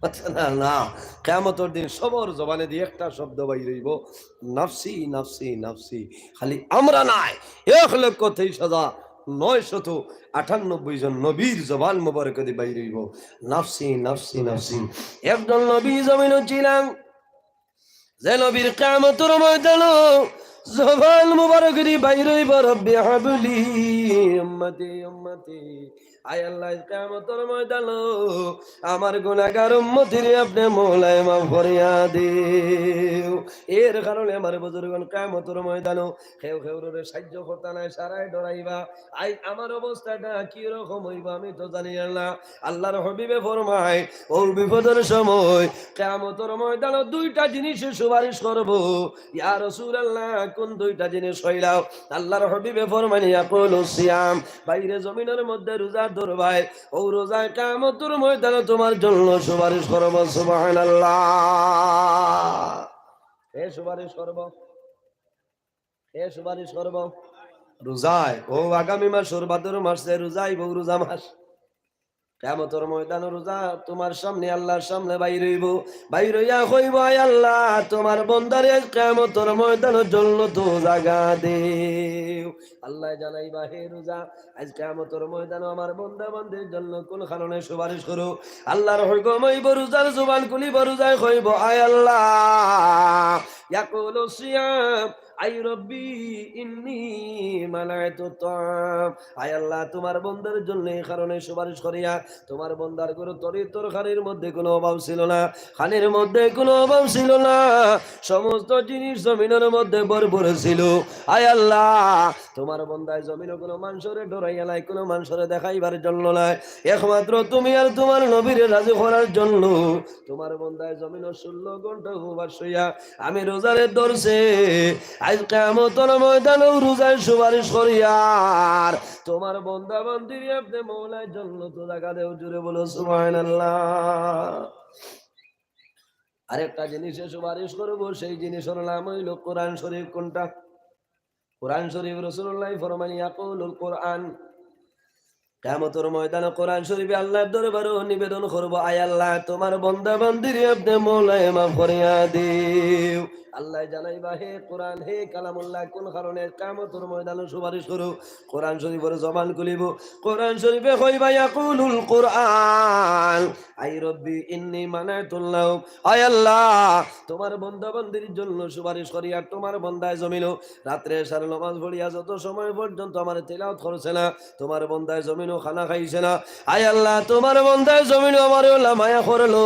আচ্ছা, না, না, কিয়ামতর দিন সবর জবানেদি একটা শব্দ বাইর অইবো, "নাফসি, নাফসি, নাফসি।" খালি আমরা নায়, এক লক্ষ তেইশ হাজার নয়শত আটানব্বই জন নবীর জবান মোবারকদি বাইর অইবো, "নাফসি, নাফসি, নাফসি।" একজন নবী জমিনো ছিলা, যে নবীর কিয়ামতর ময়দানো জবান মোবারকদি বাইর অইবো, "রব্বি হাবলি উম্মতি, উম্মতি।" আয় আল্লাহ, কিয়ামতর ময়দানো আমার গুনাহগার উম্মতিরে আপনে মওলায় মাফ করিয়া দেও। এর কারণে আমার বুজুর্গণ, কিয়ামতর ময়দানো কেউ কেউরে সাহায্য করতা নায়, সারায় ডরাইবা। আইজ আমার অবস্থাটা কি রকম অইবো আমি তো জানি না। আল্লাহর হাবিবে ফরমায়, অউ বিপদর সময় কিয়ামতর ময়দানো দুইটা জিনিসে সুপারিশ করবো। ইয়া রাসূলুল্লাহ, কোন দুইটা জিনিস কইলাও? আল্লাহর হাবিবে ফরমাইন, "ইয়াকুলু সিয়াম।" ভাইরে, জমিনর মধ্যে রোজা ধরবায়, অউ রোজায় কিয়ামতর ময়দানো তুমার জন্য সুপারিশ করবো। সুবহানাল্লাহ। কে সুপারিশ করবো? কে সুপারিশ করবো? রোজায়। অউ আগামী মাসর ভাদর মাস যে রোজা আইবো, রোজা মাস। কিয়ামতর ময়দানো রোজা তুমার সামনে, আল্লাহর সামনে বাইর অইবো। বাইর অইয়া কইবো, "আয় আল্লাহ, তুমার বন্দারে আইজ কিয়ামতর ময়দানো জন্নতো জাগা দেও।" আল্লায় জানাইবা, "হে রোজা, আইজ কিয়ামতর ময়দানো আমার বন্দা বান্দির জন্য কোন কারণে সুপারিশ করো?" আল্লাহর হুকুম অইবো, রোজার জবান খুলিবো, রোজায় কইবো, "আয় আল্লাহ।" ইয়াকুলু সিয়াম, "আই রব্বি ইন্নি মানাইতু তাম।" আয় আল্লাহ, তুমার বন্দার জন্য এই কারণে সুপারিশ করিয়া, তুমার বন্দার ঘরো তরি তরকারির মধ্যে কোনো অভাব ছিল না, খানির মধ্যে কোনো অভাব ছিল না, সমস্ত জিনিস জমিনর মধ্যে ভরপুর ছিল। আয় আল্লাহ, তুমার বন্দায় জমিনো কোনো মানষরে ডরাইয়া নাই, কোনো মানষরে দেখাইবার জন্য নাই, একমাত্র তুমি আর তুমার নবীরে রাজি করার জন্য। তুমার বন্দায় জমিনো ষোলো ঘন্টা উপবাস অইয়া আমি রোজারে ধরছে, আইজ কিয়ামতর ময়দানো রোজায় সুপারিশ করিয়ার তুমার বন্দা বান্দিরে আপনে মওলায় জন্নতো জাগা দেও। জুরে বলো সুবহানাল্লাহ। আরেকটা জিনিসে সুপারিশ করবো, সেই জিনিসর নাম অইলো কোরআন শরীফ। কুনটা? কোরআন শরীফ। রাসূলুল্লায় ফরমাইন, ইয়াকুলুল কোরআন, কিয়ামতর ময়দানো কোরআন শরীফে আল্লার দরবারো নিবেদন করবো, আয় আল্লা, তুমার বন্দা বান্দিরে আপনে মওলায় মাফ করিয়া দিও। আল্লায় জানাইবা, হে কোরআন, হে কালামুল্লাহ, কুন কারণে কিয়ামতর ময়দানো সুপারিশ করো? কোরআন শরীফর জবান খুলিবো, কোরআন শরীফে কইবা, ইয়াকুলুল কোরআন, আই রব্বি ইন্নী মানাতুল্লাহ, আয় আল্লা, তুমার বন্দা বান্দির জন্য সুপারিশ করিয়ার তুমার বন্দায় জমিনো রাত্রে এশার নমাজ পড়িয়া যত সময় পর্যন্ত আমারে তিলাওয়াত করছে না, তুমার বন্দায় জমিনো খানা খাইছে না, আয় আল্লা, তুমার বন্দায় জমিনো আমারে অলা মায়া করলো,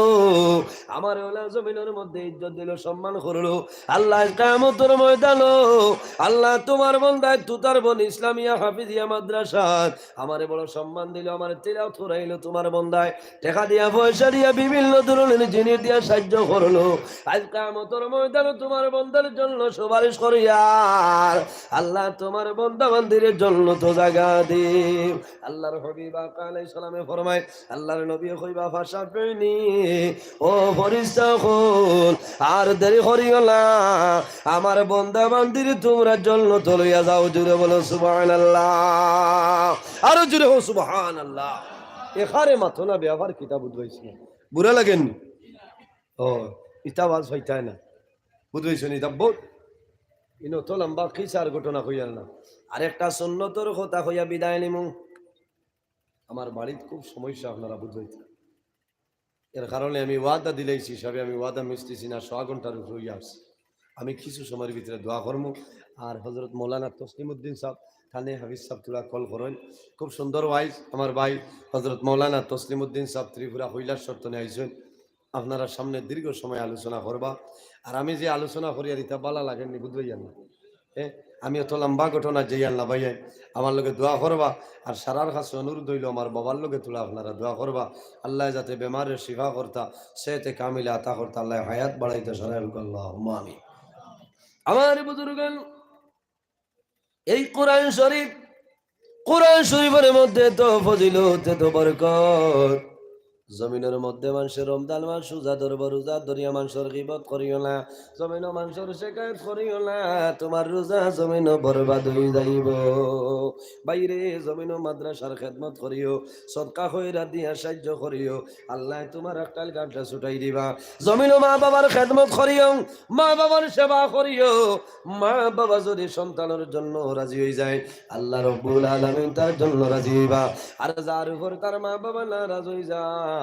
আমারে অলা জমিনর মধ্যে ইজ্জত দিলো, সম্মান করলো। আল্লা, আইজ কিয়ামতর ময়দানো, আল্লা, তুমার বন্দায় তুতারবন ইসলামিয়া হাফিজিয়া মাদ্রাসাত আমারে বড় সম্মান দিলো, আমারে তিলাওয়াত করাইলো তুমার বন্দায়। টেকা দিয়া, পয়সা দিয়া, বিভিন্ন ধরনর জিনিস দিয়া সাইয্য করলো। আইজ কিয়ামতর ময়দানো তুমার বন্দার জন্য সুপারিশ করিয়ার আল্লা, তুমার বন্দা বান্দিরে জন্নতো জাগা দিও। আল্লার হাবিব আকা আলাইহিস সালামে ফরমায়, আল্লার নবী কইবা, ফাশাফিনি, ও ফিরিস্তা অকল, আর দেরি করিও না, আমার বন্দা বান্দিরে তুমরা জন্নতো লইয়া যাও। জুরে বলো সুবহানাল্লাহ, আরো জুরে কও সুবহানাল্লাহ। এখারে মাতো না, বেয়াপার কিতা বুঝবাইছি না, বুরা লাগের নি? ও, ইতা ওয়াজ অইতায় না, বুঝবাইছো নি? ইতা বউত, ইনো অত লম্বা কিসার ঘটনা কইয়ার না। আরেকটা সুন্নতর কথা কইয়া বিদায় নিমু। আমার বাড়িত খুব সমস্যা, আপনারা বুঝবাইতা। এর কারণে আমি ওয়াদা দিলাইছি, হিসাবে আমি ওয়াদা মিস দিছি না, সোয়া ঘন্টার উপরে অইয়া আইছে। আমি কিছু সময়র ভিতরে দোয়া করমু। আর হযরত মৌলানা তসলিমউদ্দিন সাব, থানে হাফিজ সাব তুলা কল করইন। খুব সুন্দর ওয়াইজ আমার ভাই হযরত মৌলানা তসলিমউদ্দিন সাব ত্রিপুরা কৈলাসহর তনে আইছইন। আপনারা সামনে দীর্ঘ সময় আলোচনা করবা। আর আমি যে আলোচনা করিয়ার ইতা বালা লাগের নি, বুঝবাইয়ার না। এ, আমি অত লম্বা ঘটনা যাইয়ার না ভাইয়াইন, আমার লগে দোয়া করবা। আর সারার কাছে অনুরোধ অইলো, আমার বাবার লগে তুলা আপনারা দোয়া করবা। আল্লায় যাতে বেমাররে শিফা করতা, সেহতে কামিলা আতা করতা, আল্লায় হায়াত বাড়াইতা, সারার, আল্লাহুম্মা আমিন। আমার বুজুর্গান, এই কোরআন শরীফ, কোরআন শরীফর মধ্যে এত ফজিলত, এত বরকত। জমিনর মধ্যে মানষে রমজান মাস রোজা ধরবো, রোজা ধরিয়া মানষর গীবত করিও না, জমিনো মানষর শেকায়ত করিও না, তুমার রোজা জমিনো বরবাদ অইযাইবো। ভাইরে, জমিনো মাদ্রাসার খেদমত করিও, সদকা খয়রাত দিয়া সাইয্য করিও, আল্লায় তুমার আক্কাল গালটা ছুটাই দিবা। জমিনো মা বাবার খেদমত করিও, মা বাবার সেবা করিও, মা বাবা যদি সন্তানর জন্য রাজি অইযায়, আল্লা রব্বুল আলামিন তার জন্য রাজি অইবা। আর যার উপর তার মা বাবা নারাজ অইযায়,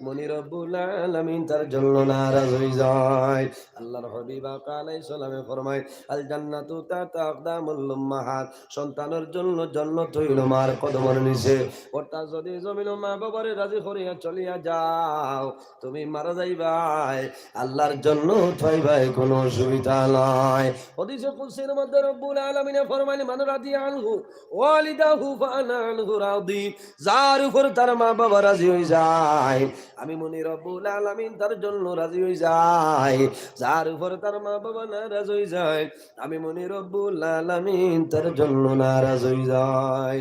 মনি রব্বুল আলামিন তার জন্য নারাজ অইযায়। আল্লার হাবিব আকা আলাইহিস সালামে ফরমায়, আল জান্নাতু তাহতা আকদামুল উম্মাহাত, সন্তানর জন্য জন্নত অইলো মার কদমর নিচে। অর্থাৎ যদি জমিনো মা বাবারে রাজি করিয়া চলিয়া যাও, তুমি মারা যাইবায়, আল্লার জন্নত পাইবায়, কুনু অসুবিধা নাই। হাদিসে কুদসির মধ্যে রব্বুল আলামিনে ফরমাইন, মান রাদিয়া আনহু ওয়ালিদাহু ফাআনা আনহু রাদি। যার উপর তার মা বাবা রাজি অইযায়, আমি মনি রব্বুল আলামিন তার জন্য রাজি অইযাই। যার উপর তার মা বাবা নারাজ অইযায়, আমি মনি রব্বুল আলামিন তার জন্য নারাজ অইযাই।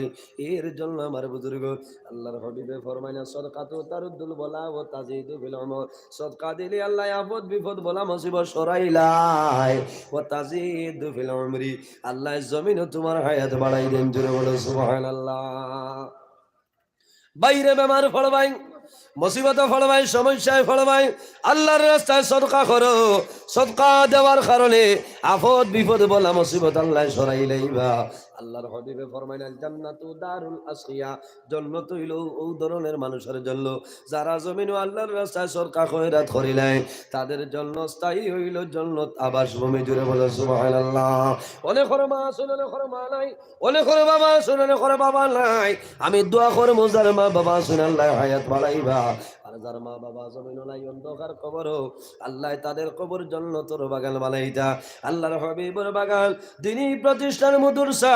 এর জন্য আমার বুজুর্গ আল্লার হাবিবে ফরমাইলা, সদকাতু তারুদ্দুল বালা ওয়া তাজিদু ফিল উমর। সদকা দিলে আল্লায় আপদ বিপদ বালা মুসিবত সরাইলায়, ওয়া তাজিদু ফিল উমরি, আল্লায় জমিনো তুমার হায়াত বাড়াই দেইন। জুরে বলো সুবহানাল্লাহ। ভাইরে, বেমার পড়বায়, মুসিবতো পড়বায়, সমস্যায় পড়বায়, আল্লার রাস্তায় সদকা করো। সদকা দেওয়ার কারণে আপদ বিপদ বালা মুসিবত আল্লায় সরাইলাইবা। আল্লার হাবিবে ফরমাইলা, আল জান্নাতু দারুল আশকিয়া, জন্নত অইলো অউ ধরনর মানষর জন্য, যারা জমিনো আল্লার রাস্তায় সদকা খয়রাত করিলায়, তাদের জন্য স্থায়ী অইলো জন্নত আবাসভূমি। জুরে বলো সুবহানাল্লাহ। অনেকর মা আছইন, অনেকর মা নাই, অনেকর বাবা আছইন, অনেকর বাবা নাই। আমি দোয়া করমু, যার মা বাবা আছইন, আল্লায় হায়াত বাড়াইবা। আর যার মা বাবা জমিনো নাই, অন্ধকার কবরো, আল্লায় তাদের কবর জন্নতর বাগান বানাইতা। আল্লার হাবিবর বাগান, দিনি প্রতিষ্ঠান, মাদ্রাসা,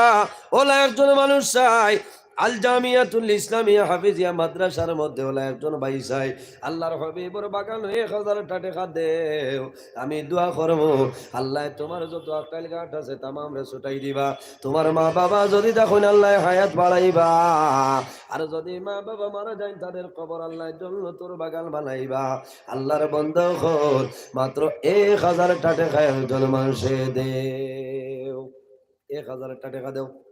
অলা একজন মানুষ চায়, আল জামিয়াতুল ইসলামিয়া হাফিজিয়া মাদ্রাসার মধ্যে অলা একজন ভাই চাই, আল্লার হাবিবর বাগানো এক হাজারটা টেকা দেও, আমি দোয়া করমু, আল্লায় তুমার যত আক্কেল গাঁট আছে তামামরে ছুটাই দিবা। তুমার মা-বাবা যুদি থাকইন আল্লায় হায়াত বাড়াইবা, আর যুদি মা-বাবা মারা যাইন তাদের কবর আল্লায় জন্নতর বাগান বানাইবা। আল্লার বন্দা অকল, মাত্র এক হাজারটা টেকা একজন মানষে দেও, এক হাজারটা টেকা দেও।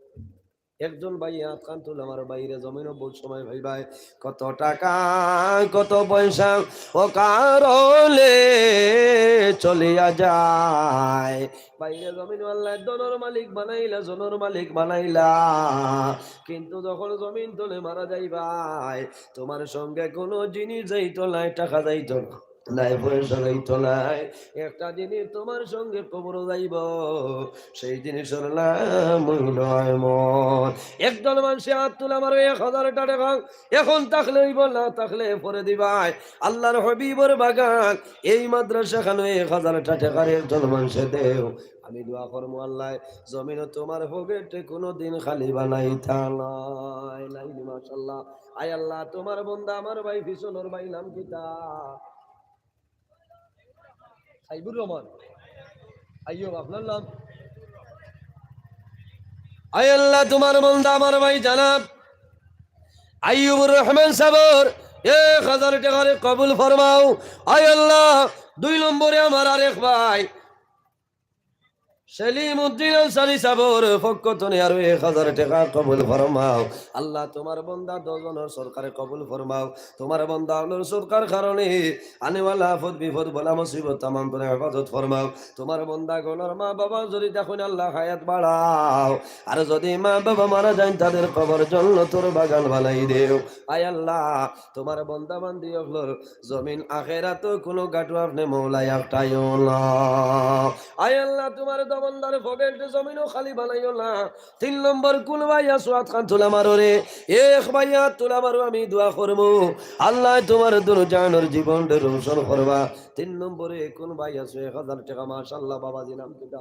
একজন ভাইয়ে আতখান তুলে আমার ভাইরে, জমিনো বউত সময় পাইবায়। কত টেকা, কত পয়সা অকারণে চলিয়া যায়। ভাইরে, জমিনো আল্লায় ধনর মালিক বানাইলা, জনর মালিক বানাইলা, কিন্তু যখন জমিন তলে মারা যাইবায়, তুমার সঙ্গে কুনু জিনিস যাইতো নায়, টেকা যাইতো নায়, পয়সা যাইতো নায়। একটা জিনিস তুমার সঙ্গে কবরো যাইবো, সেই জিনিসর নাম অইলো ইমান। একজন মানষে আত তুলে আমার এক হাজারটা টেকা, এখন থাকলে অইবো, না থাকলে পরে দিবায়। আল্লার হাবিবর বাগান, এই মাদ্রাসাখানো এক হাজারটা টেকার একজন মানষে দেও। আমি দোয়া করমু আল্লায় জমিনো তুমার পকেটে কুনুদিন খালি বানাইতা নায়। লাইলি মাশাআল্লাহ। আয় আল্লাহ, তুমার বন্দা আমার ভাই পিছনর ভাই নাম কিতা? সাইবুর রহমান। আইয়ুব, আপনার নাম? আয় আল্লাহ, তুমার বন্দা আমার ভাই জনাব আইয়ুবুর রহমান সাবর এক হাজার টেকারে কবুল ফরমাও। আয় আল্লাহ, দুই নম্বরে আমার আরেক ভাই সেলিম উদ্দিন আনসারী সাবর পক্ষ তনে আরো এক হাজার টেকা কবুল ফরমাও। আল্লাহ, তুমার বন্দা দশ জনর সদকারে কবুল ফরমাও। তুমার বন্দা অকলর সদকার কারণে আনেওয়ালা আফত বিপদ বালা মুসিবত তামাম তনে হেফাজত ফরমাও। তুমার বন্দা অকলর মা-বাবা যুদি থাকইন আল্লাহ হায়াত বাড়াও, আর যুদি মা-বাবা মারা যাইন তাদের কবর জন্নতর বাগান বানাই দেও। আয় আল্লাহ, তুমার বন্দা বান্দি অকলর জমিন আখেরাতো কুনু গাঁটো আপনে মওলায় আটকাইও না। আয় আল্লাহ, তুমার বন্দার পকেটে জমিনো খালি বানাইও না। তিন নম্বর কুন ভাই আছো আতখান তুলা মারো রে। এক ভাই আত তুলা মারো, আমি দোয়া করমু। আল্লায় তুমার দুনো জাহানর জীবনরে রোশন করবা। তিন নম্বরে কুন ভাই আছো এক হাজার টেকা, মাশাআল্লাহ, বাবাজি নাম কিতা?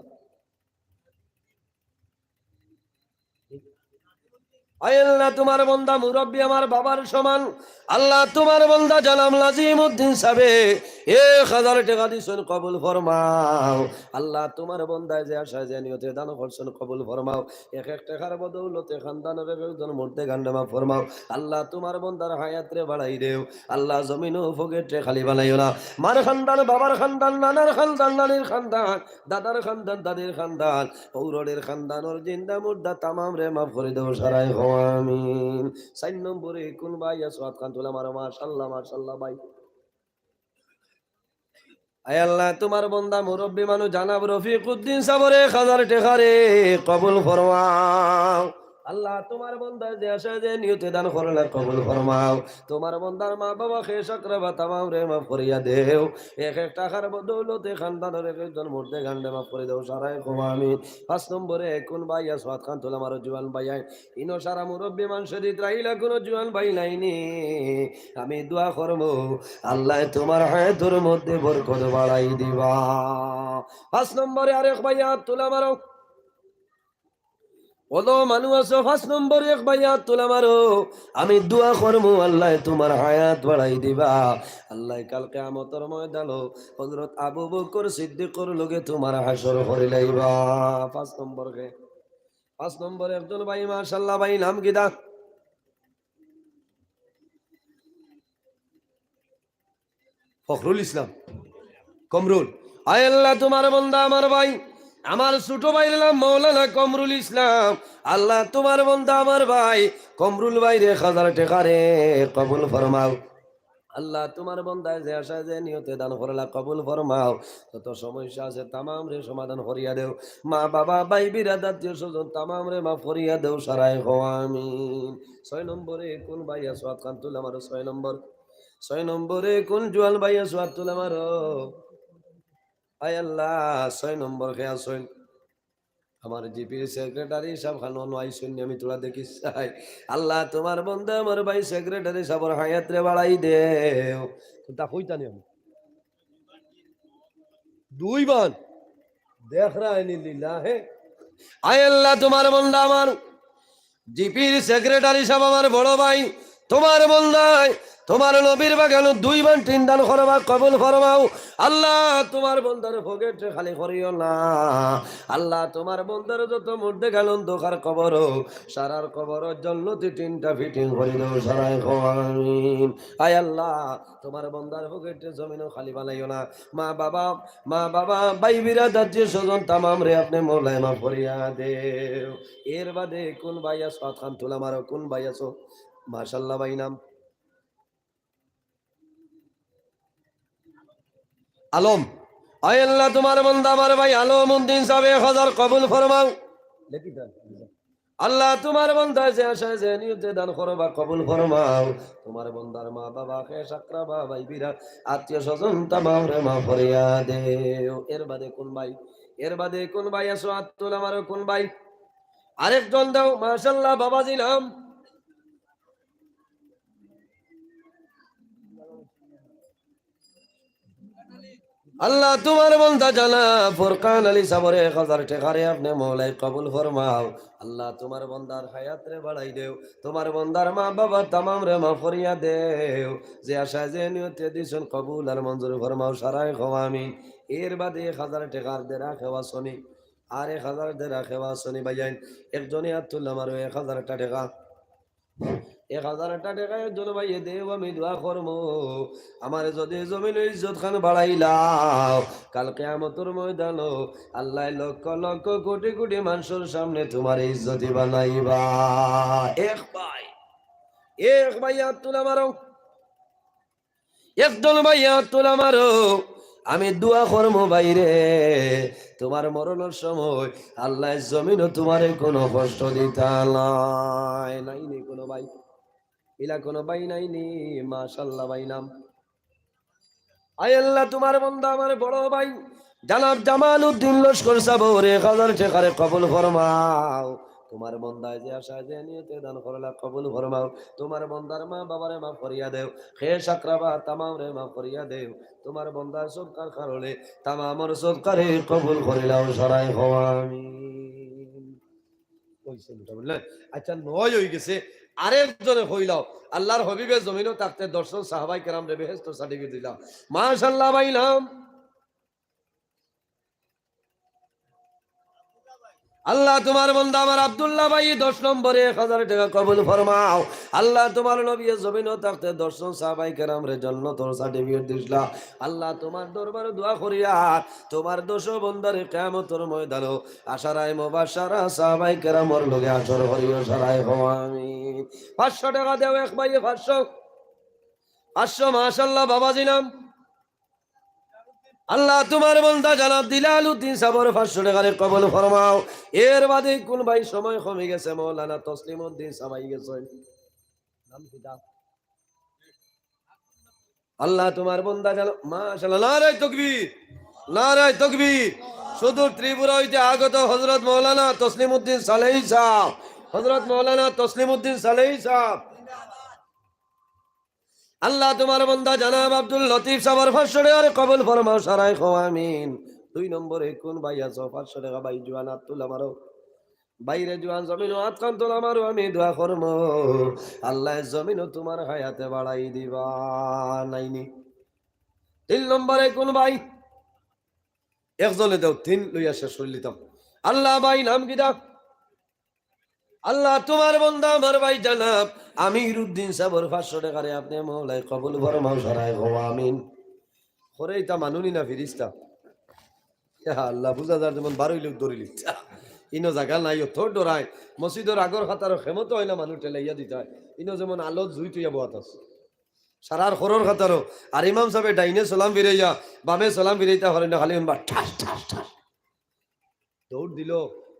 আয় আল্লাহ, তুমার বন্দা মুরব্বি আমার বাবার সমান। আল্লাহ, তুমার বন্দা জনাব নাজিম উদ্দিন সাবে এক হাজার টেকা দিছইন, কবুল ফরমাও। আল্লাহ, তুমার বন্দায় যে আশায় যে নিয়তে দান করছইন, কবুল ফরমাও। এক এক টেকার বদৌলতে খানদানর এক একজন মুর্দেগানরে মাফ ফরমাও। আল্লাহ, তুমার বন্দার হায়াতরে বাড়াই দেও। আল্লাহ, জমিনো পকেটরে খালি বানাইও না। মার খানদান, বাবার খানদান, নানার খানদান, নানির খানদান, দাদার খানদান, দাদির খানদান, পৌরডের খানদানর জিন্দা মুর্দা তামামরে মাফ করি দেও, সারাই কও আমিন। চাইর নম্বরে কুন ভাই আছো আতখান তুলা মারো, মাশাআল্লাহ, মাশাআল্লাহ ভাই। আয় আল্লাহ, তুমার বন্দা মুরব্বি মানুষ জনাব রফিক উদ্দিন সাবরে এক হাজার টেকারে কবুল ফরমাও। আল্লাহ, তুমার বন্দায় যে আশায় যে নিয়তে দান করলা কবুল ফরমাও। তুমার বন্দার মা-বাবা, খেশ আকরাবা তামামরে মাফ করিয়া দেও। এক এক টেকার বদৌলতে খানদানর এক একজন মুর্দেগানরে মাফ করি দেও, সারাই কও আমিন। পাঁচ নম্বরে কুন ভাই আছো আতখান তুলা মারো, জুয়ান ভাইয়াইন। ইনো সারা মুরব্বি মানষে দিত রাইলা, কুনু জুয়ান ভাই নাইনি। আমি দোয়া করমু, আল্লায় তুমার হায়াতর মধ্যে বরকত বাড়াই দিবা। পাঁচ নম্বরে আরেক ভাই আত তুলা মারো। অত মানুষ আছো, পাঁচ নম্বরে এক ভাই আত তুলা মারো। আমি দোয়া করমু, আল্লায় তুমার হায়াত বাড়াই দিবা। আল্লায় কাল কিয়ামতর ময়দানো হযরত আবু বকর সিদ্দিকর লগে তুমার হাশর করিলাইবা। পাঁচ নম্বর কে? পাঁচ নম্বরে একজন ভাই, মাশাআল্লাহ ভাই, নাম কিতা? ফখরুল ইসলাম কমরুল। আয় আল্লাহ, তুমার বন্দা আমার ভাই, আমার ছোট ভাইর নাম মাওলানা কমরুল ইসলাম। আল্লাহ, তুমার বন্দা আমার ভাই কমরুল ভাইরে এক হাজার টেকারে কবুল ফরমাও। আল্লাহ, তুমার বন্দায় যে আশায় যে নিয়তে দান করলা কবুল ফরমাও। যত সমস্যা আছে তামামরে সমাধান করিয়া দেও। মা-বাবা, ভাই-বিরাদ, আত্মীয়-স্বজন তামামরে মাফ করিয়া দেও, সারাই কও আমিন। ছয় নম্বরে কুন ভাই আছো আতখান তুলা মারো, ছয় নম্বর। ছয় নম্বরে কুন জুয়ান ভাই আছো আত তুলা মারো। আয় আল্লাহ, ছয় নম্বর কে আছইন? আমার জিপির সেক্রেটারি সাব খানো নয় শূন্য, আমি তোরা দেখি চাই। আল্লাহ, তুমার বন্দা আমার ভাই সেক্রেটারি সাবর হায়াতরে বাড়াই দেও। তা কইতা নি আমি। দুই বান। দেখ রা আইনি লীলা হে। আয় আল্লাহ, তুমার বন্দা আমার জিপির সেক্রেটারি সাব, আমার বড় ভাই, তুমার বন্দায় তুমার নবীর বাগানো দুই বার তিন দান করবা, কবুল ফরমাও। আল্লাহ, তুমার বন্দার পকেট খালি করিও না। আল্লাহ, তুমার বন্দার যত মুর্দেগান অন্ধকার কবর, সারার কবর জন্নতি তিনটা ফিটিং করি দেও, সারায় কও আমিন। আয় আল্লাহ, তুমার বন্দার পকেট জমিনও খালি বানাইও না। মা বাবা, মা বাবা, ভাই বিরাদ, আত্মীয় স্বজন তামামরে আপনে মওলায় মাফ করিয়া দেও। এর বাদে কুন ভাই আছো? আত খান তুলা মারো, কুন ভাই আছো? মাশাআল্লাহ, ভাই নাম আলম। আয় আল্লাহ, তুমার বন্দা আমার ভাই আলম উদ্দিন সাব এক হাজার কবুল ফরমাও। লেখি দেন। আল্লাহ, তুমার বন্দা যে আশায় যে নিয়তে দান করবা কবুল ফরমাও। তুমার বন্দার মা বাবা, খেশ আকরাবা, ভাই বিরাদ, আত্মীয় স্বজন তামামরে মাফ করিয়া দেও। এর বাদে কুন ভাই, এর বাদে কুন ভাই আছো? আত তুলা মারো, কুন ভাই? আরেকজন দেও, মাশাআল্লাহ, বাবাজি নাম। আল্লাহ, তুমার বন্দা জনাব ফোরকান আলী সাবরে এক হাজার টেকারে আপনে মওলায় কবুল ফরমাও। আল্লাহ, তুমার বন্দার হায়াতরে বাড়াই দেও, তুমার বন্দার মা বাবা তামামরে মাফ করিয়া দেও। যে আশায় যে নিয়তে দিছইন কবুল আর মঞ্জুর ফরমাও, সারায় কও আমিন। এর বাদে এক হাজার টেকার দেরা খেওয়া সনি, আর এক হাজার দেরা খেওয়া সনি ভাইয়াইন, একজনে আত তুলা মারো, এক হাজারটা টেকা। এক হাজারটা টেকা একজন ভাইয়ে দেও, আমি দোয়া করমু। আমারে যদি জমিনো ইজ্জত খান বাড়াইলাও, কাল কিয়ামতর ময়দানো আল্লায় লক্ষ লক্ষ কোটি কোটি মানষর সামনে তুমার ইজ্জতি বানাইবা। এক ভাই, এক ভাই আত তুলা মারো। একজন ভাই আত তুলা মারো, আমি দোয়া করমু ভাইরে, তুমার মরণর সময় আল্লায় জমিনো তুমারে কুনু কষ্ট দিতা নায়। নাই নি কুনু ভাই? ইলা কুনু ভাই নাই নি? মাশাআল্লাহ, ভাই নাম। আয় আল্লাহ, তুমার বন্দা আমার বড় ভাই জনাব জামাল উদ্দিন লস্কর সাবরে এক হাজার টেকারে কবুল ফরমাও। তুমার বন্দায় যে আশায় যে নিয়তে দান করলা কবুল ফরমাও। তুমার বন্দার মা বাবারে মাফ করিয়া দেও। খেশ আকরাবা তামামরে মাফ করিয়া দেও। তুমার বন্দার সদকার কারণে তামামর সদকারে কবুল করিলাও, সারায় কও আমিন। কইছে মোটা বুঝলেন? আচ্ছা, নয় অই গেছে। আরেকজনে কইলাও, আল্লাহর হাবিবে জমিনো থাকতে দশজন সাহাবায়ে কেরামরে বেহেশতর সার্টিফিকেট দিলাও। মাশাআল্লাহ, ভাই নাম। আল্লাহ, তুমার বন্দা আমার আব্দুল্লাহ ভাই দশ নম্বরে এক হাজার টেকা কবুল ফরমাও। আল্লাহ, তুমার নবীয়ে জমিনো থাকতে দশজন সাহাবায়ে কেরামরে জন্নতর সার্টিফিকেট দিছলা। আল্লাহ, তুমার দরবারো দোয়া করিয়ার, তুমার দশ বন্দারে কিয়ামতর ময়দানো আশারায়ে মুবাশশারা সাহাবায়ে কেরামর লগে হাশর করিও, সারায় কও আমিন। পাঁচশো টেকা দেও এক ভাইয়ে, পাঁচশো। পাঁচশো, মাশাআল্লাহ, বাবাজি নাম। আল্লাহ, তুমার বন্দা জনাব দিলাল উদ্দিন সাবর পাঁচশো টেকারে কবুল ফরমাও। এর বাদে কুন ভাই, সময় কমি গেছে, মৌলানা তসলিম উদ্দিন সাব আই গেছইন। নাম কিতা? আল্লাহ, তুমার বন্দা জনাব, মাশাআল্লাহ, নারায়ে তাকবীর, নারায়ে তাকবীর। সুদূর ত্রিপুরা হইতে আগত হযরত মৌলানা তসলিম উদ্দিন সালেহী সাব, হযরত মৌলানা তসলিম উদ্দিন সালেহী সাব। আল্লাহ, তুমার বন্দা জনাব আব্দুল লতিফ সাবর পাঁচশো টেকারে কবুল ফরমাও, সারায় কও আমিন। দুই নম্বরে কুন ভাই আছো? পাঁচশো টেকা ভাই জুয়ান আত তুলা মারো। ভাইরে জুয়ান জমিনো আত খান তুলা মারো, আমি দোয়া করমু। আল্লায় জমিনো তুমার হায়াতে বাড়াই দিবা। নাই নি? তিন নম্বরে কুন ভাই? একজনে দেও, তিন লইয়া শেষ করি লিতাম। আল্লাহ ভাই, নাম কিতা? আল্লাহ, তুমার বন্দা আমার ভাই জনাব আমির উদ্দিন সাবর পাঁচশো টেকারে আপনে মৌলায় কবুল ফরমাও, সারায় কও আমিন। করে ইতা মানুনি না ফিরিস্তা? ইয়া আল্লাহ, বুঝা যার যেমন বারোই লোক ধরিলি। ইনো জাগা নাই, অত ডরায়। মসজিদর আগর কাতারো খেমতো অয় না, মানুষ ঠেলাইয়া দিতা অয়। ইনো যেমন আলোত জুই তুইয়া বওয়াত আছে। সারার খরর কাতারো। আর ইমাম সাবে ডাইনে সালাম ফিরাইয়া, বামে সালাম ফিরাইতা পারে না, খালি হুনবা ঠাস, ঠাস, ঠাস। দৌড় দিল,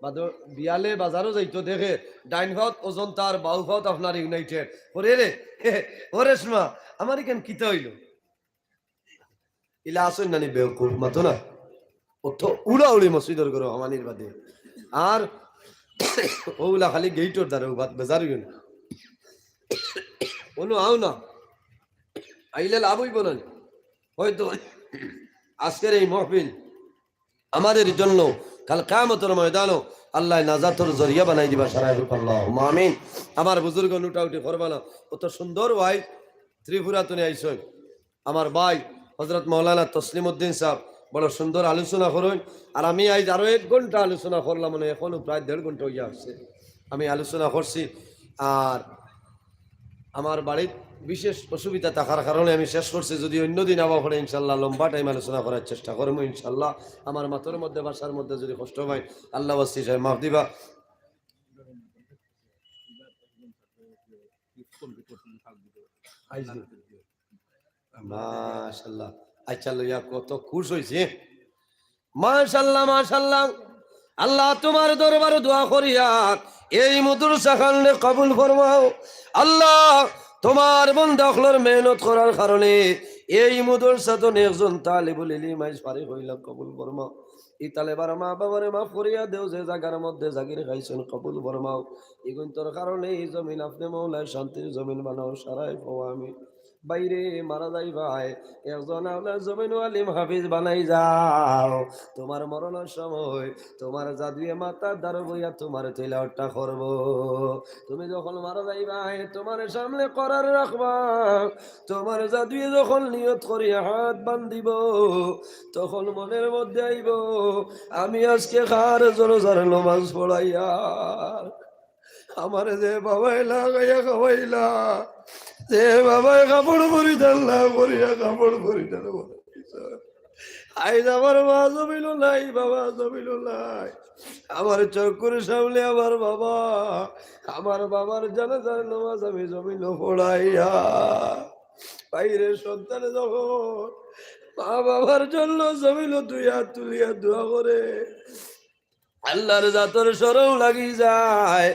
বাদ-, বিয়ালে বাজারো যাইতো দেখে, ডাইন পাওত অজন্তার, বাউ পাওত আপনার ইউনাইটেড। ওরে রে, হে, হে, ও রেশমা, আমার ইখান কিতা অইলো? ইলা আছইন নানি বেওকুফ, মাতো না। অত উড়াউড়ি মসজিদর ঘরো হামানির বাদে। আর অউলা খালি গেইটর দ্বারে উবাত বেজার অইও না। অনু আও না। আইলে লাভ অইবো না। হয়তো আজকের এই মহফিল আমাদের জন্য কাল কিয়ামতর ময়দানো আল্লায় নাজাতর জরিয়া বানাই দিবা সারায় কউক্কা আল্লাহুম্মা আমিন। আমার বুজুর্গ নুটাউটি করবা না, অত সুন্দর ওয়াইজ ত্রিপুরা তুনে আইছইন। আমার ভাই হযরত মাওলানা তসলিম উদ্দিন সাব বড় সুন্দর আলোচনা করইন। আর আমি আইজ আরো এক ঘন্টা আলোচনা করলাম, মানে এখনো প্রায় দেড় ঘন্টা অইয়া আছে আমি আলোচনা করছি। আর আমার বাড়িত বিশেষ অসুবিধা থাকার কারণে আমি শেষ করছি। যদি অন্য দিন আবার করে ইনশাল্লাহ লম্বা টাইম আলোচনা করার চেষ্টা করমু ইনশাল্লাহ। আমার মাতর মধ্যে, ভাষার মধ্যে যদি কষ্ট পাইন, আল্লাহ ওয়াস্তে সাহেব মাফ দিবা। মাশাআল্লাহ। আচ্ছা, লইয়া কত খুশ অইছি। মাশাআল্লাহ, মাশাআল্লাহ। আল্লাহ, তুমার দরবারো দোয়া করিয়ার এই মাদ্রাসাখানরে কবুল ফরমাও। আল্লাহ, তুমার বন্দা অকলর মেহনত করার কারণে এই মাদ্রাসাত একজন তালিবুল ইলিম আইজ ফারিগ অইলা, কবুল ফরমাও। ই তালেবার মা বাবারে মাফ করিয়া দেও, যে জাগার মধ্যে জাগির খাইছইন কবুল ফরমাও। ইগুইন্তর কারণে ই জমিন আপনে মওলায় শান্তির জমিন বানাও, সারায় কও আমিন। ভাইরে, মারা যাইবায়, একজন আওলাদ জমিন আলিম হাফিজ বানাই যাও। তুমার মরণর সময় তুমার জাদুয়ে মাথার দারো বইয়া তুমার তিলাওয়াতটা করবো। তুমি যখন মারা যাইবায়, তুমার সামনে করার রাখবা, তুমার জাদুয়ে যখন নিয়ত করিয়া হাত বান্ধিবো, তখন মনর মধ্যে আইবো, আমি আজকে কার জানাজার নমাজ পড়াইয়ার। আমারে যে বাবায় লাগাইয়া খাওয়াইলা, যে বাবায় কাপড় পরিধান না করিয়া কাপড় পরিধান করাইলা। আইজ আমার মা জমিনো নাই, বাবা জমিনো নাই। আমার চক্ষুর সামনে আমার বাবা, আমার বাবার জানাজার নমাজ আমি জমিনো পড়াইয়ার। ভাইরে, সন্তানে যখন মা বাবার জন্য জমিনো দুই হাত তুলিয়া দোয়া করে, আল্লাহর জাতর শরম লাগি যায়।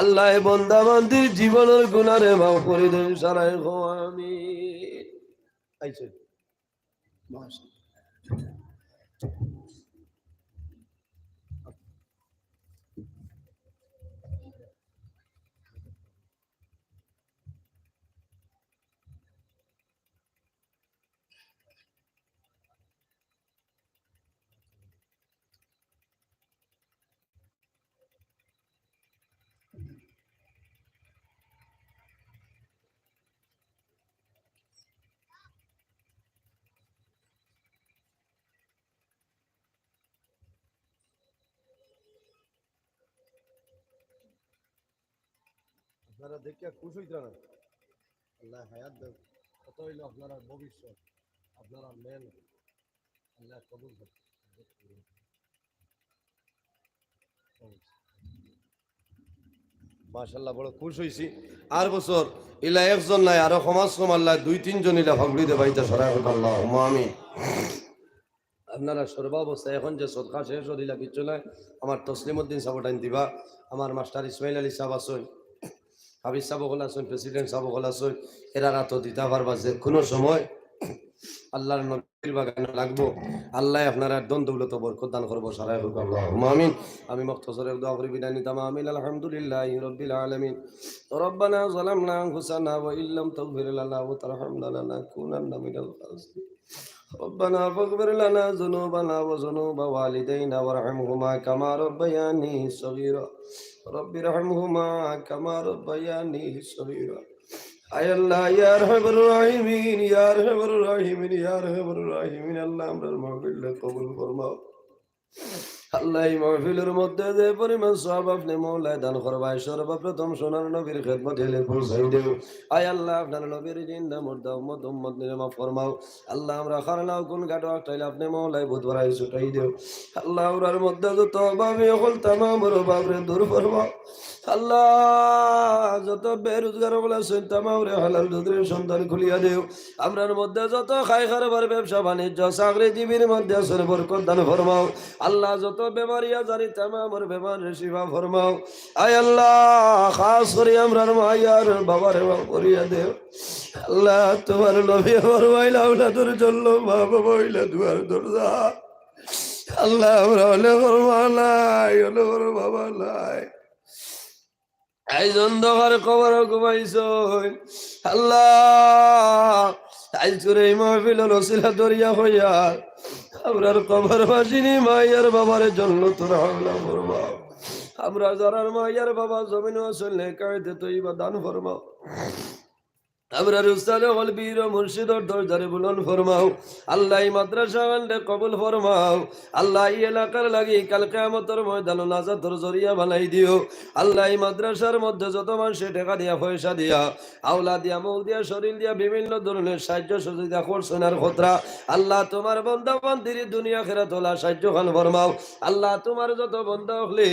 আল্লায় বন্দা বান্দির জীবনর গুনারে মাফ করি দেইন, সারায় কও আমিন। আইছে। মাশাআল্লাহ। আপনারা দেখিয়া খুশ অইতা না? আল্লায় হায়াত দেউক। কত অইলো আপনারার ভবিষ্যৎ, আপনারার মেহনত। আল্লায় কবুল করুক। মাশাআল্লাহ, বড় খুশ অইছি। আর বছর ইলা একজন নায়, আরো কমসে কম আল্লায় দুই তিনজন ইলা পাগড়ি দেবাইতা, সারায় কও আল্লাহুম্মা আমিন। আপনারা সর্বাবস্থা এখন যে সদকা শেষ অইলা কিচ্ছু নাই, আমার তসলিম উদ্দিন সাব ওটাইন দিবা, আমার মাস্টার ইসমাইল আলী সাব আছইন, হাফিজ সাব অকল আছইন, প্রেসিডেন্ট সাব অকল আছইন, এরার আতো দিতা পারবা যে কুনু সময়। আল্লাহর নবীর বাগানো লাগবো। আল্লায় আপনারার ধন দৌলতো বরকত দান করবো, সারায় কউক্কা আল্লাহুম্মা আমিন। আমি মুখতাসরে দোয়া করি বিদায় নিতাম। আমিন। আলহামদুলিল্লাহি রাব্বিল আলামিন। ربنا ظلمنا أنفسنا وإن لم تغفر لنا وترحمنا لنكونن من الخاسرين. ربنا فاغفر لنا ذنوبنا وذنوب والدينا وارحمهما كما ربياني صغيرا. رب ارحمهما كما ربياني صغيرا. আয় আল্লাহ, ইয়া আরহামার রাহিমিন, ইয়া আরহামার রাহিমিন, ইয়া আরহামার রাহিমিন, আল্লাহ, আমরার মাহফিলটা কবুল ফরমাও। আল্লাহ, এই মাহফিলর মধ্যে যে পরিমাণ সওয়াব আপনে মওলায় দান করবায়, সর্বপ্রথম সোনার নবীর খেদমতে এলে পৌঁছাই দেও। আয় আল্লাহ, আপনার নবীর জিন্দা মুর্দা উম্মত উম্মতিনরে মাফ ফরমাও। আল্লাহ, আমরা খারলাও কোন ঘাটো আটকাইলে আপনে মওলায় বুধবারাই ছুটাই দেও। আল্লাহ, আমরার মধ্যে যত অভাবী অকল তামামর অভাবরে দূর ফরমাও। আল্লাহ, যত বেরোজগার অকল আছইন তামামরে হালাল রুজির সন্ধান খুলিয়া দেও। আমরার মধ্যে যত খাই কারবার, ব্যবসা বাণিজ্য, চাকরিজীবীর মধ্যে আছইন বরকত দান ফরমাও। আল্লাহ, যত বেমারি আজারি তামামর বেমাররে শিফা ফরমাও। আয় আল্লাহ, খাস করি আমরার মা আর বাবারে মাফ করিয়া দেও। আল্লাহ, তুমার নবী ফরমাইলা, আওলাদর জন্য মা বাবা অইলা দুয়ার দরজা। আল্লাহ, আমরা অনেকর মা নাই, অনেকর বাবা নাই। আইজ অন্ধকার কবরো ঘুমাইছইন। আল্লাহ, আইজ তোর এই মাহফিলর উছিলা ধরিয়া কইয়ার, আমরার কবরবাসিনী মাই আর বাবারে জন্নতর হাওলা ফরমাও। আমরা যারার মাই আর বাবা জমিনো আছইন, নেক হায়াতে তৈবা দান ফরমাও। আমরার উস্তাদ অকল পীর ও মুর্শিদর দরজারে বুলন্দ ফরমাও। আল্লাহ, ই মাদ্রাসা খানরে কবুল ফরমাও। আল্লাহ, ই এলাকার লাগি কাল কিয়ামতর ময়দানো নাজাতর জরিয়া বানাই দিও। আল্লাহ, ই মাদ্রাসার মধ্যে যত মানষে টেকা দিয়া, পয়সা দিয়া, আওলাদ দিয়া, মল দিয়া, শরীর দিয়া বিভিন্ন ধরনের সাহায্য সহযোগিতা করছইন আর কররা, আল্লাহ, তুমার বন্দা বান্দিরে দুনিয়া আখিরাত অলা সাহায্য খান ফরমাও। আল্লাহ, তুমার যত বন্দা অকলে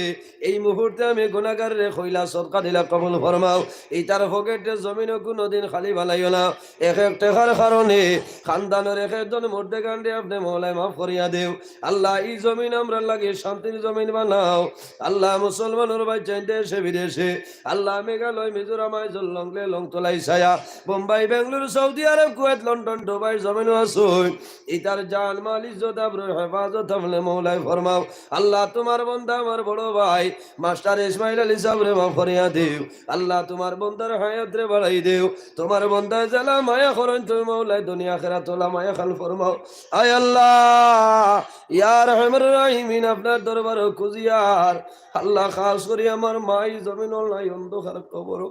এই মুহূর্তে আমি গুনাগাররে কইলা, সদকা দিলা, কবুল ফরমাও। ইতার পকেটে জমিনো কুনুদিন খালি ফালাইও না। এক এক টেকার কারণে খানদানর এক একজন মুর্দেগানরে আপনে মওলায় মাফ করিয়া দেও। আল্লাহ, ই জমিন আমরার লাগি শান্তির জমিন বানাও। আল্লাহ, মুসলমানর ভাইজান দেশে বিদেশে, আল্লাহ, মেঘালয়, মিজোরাম, আইজল, লংলে, লংতলাই, ছায়া, বোম্বাই, বেঙ্গালুরু, সৌদি আরব, কুয়েত, লন্ডন, দুবাই, জমিনো আছইন, ইতার জান, মাল, ইজ্জত, আবরুর হেফাজত আপনে মওলায় ফরমাও। আল্লাহ, তুমার বন্দা আমার বড় ভাই মাস্টার ইসমাইল আলী সাবরে মাফ করিয়া দেও। আল্লাহ, তুমার বন্দার হায়াতরে বাড়াই দেও, তুমার বন্দায় যেলা মায়া করইন তুমি মওলায় দুনিয়া আখিরাত অলা মায়া খান ফরমাও। আয় আল্লাহ, ইয়া আরহামার রাহিমিন, আপনার দরবারো খুজিয়ার আল্লাহ, খাস করি আমার মাই জমিনো নাই, অন্ধকার কবরো।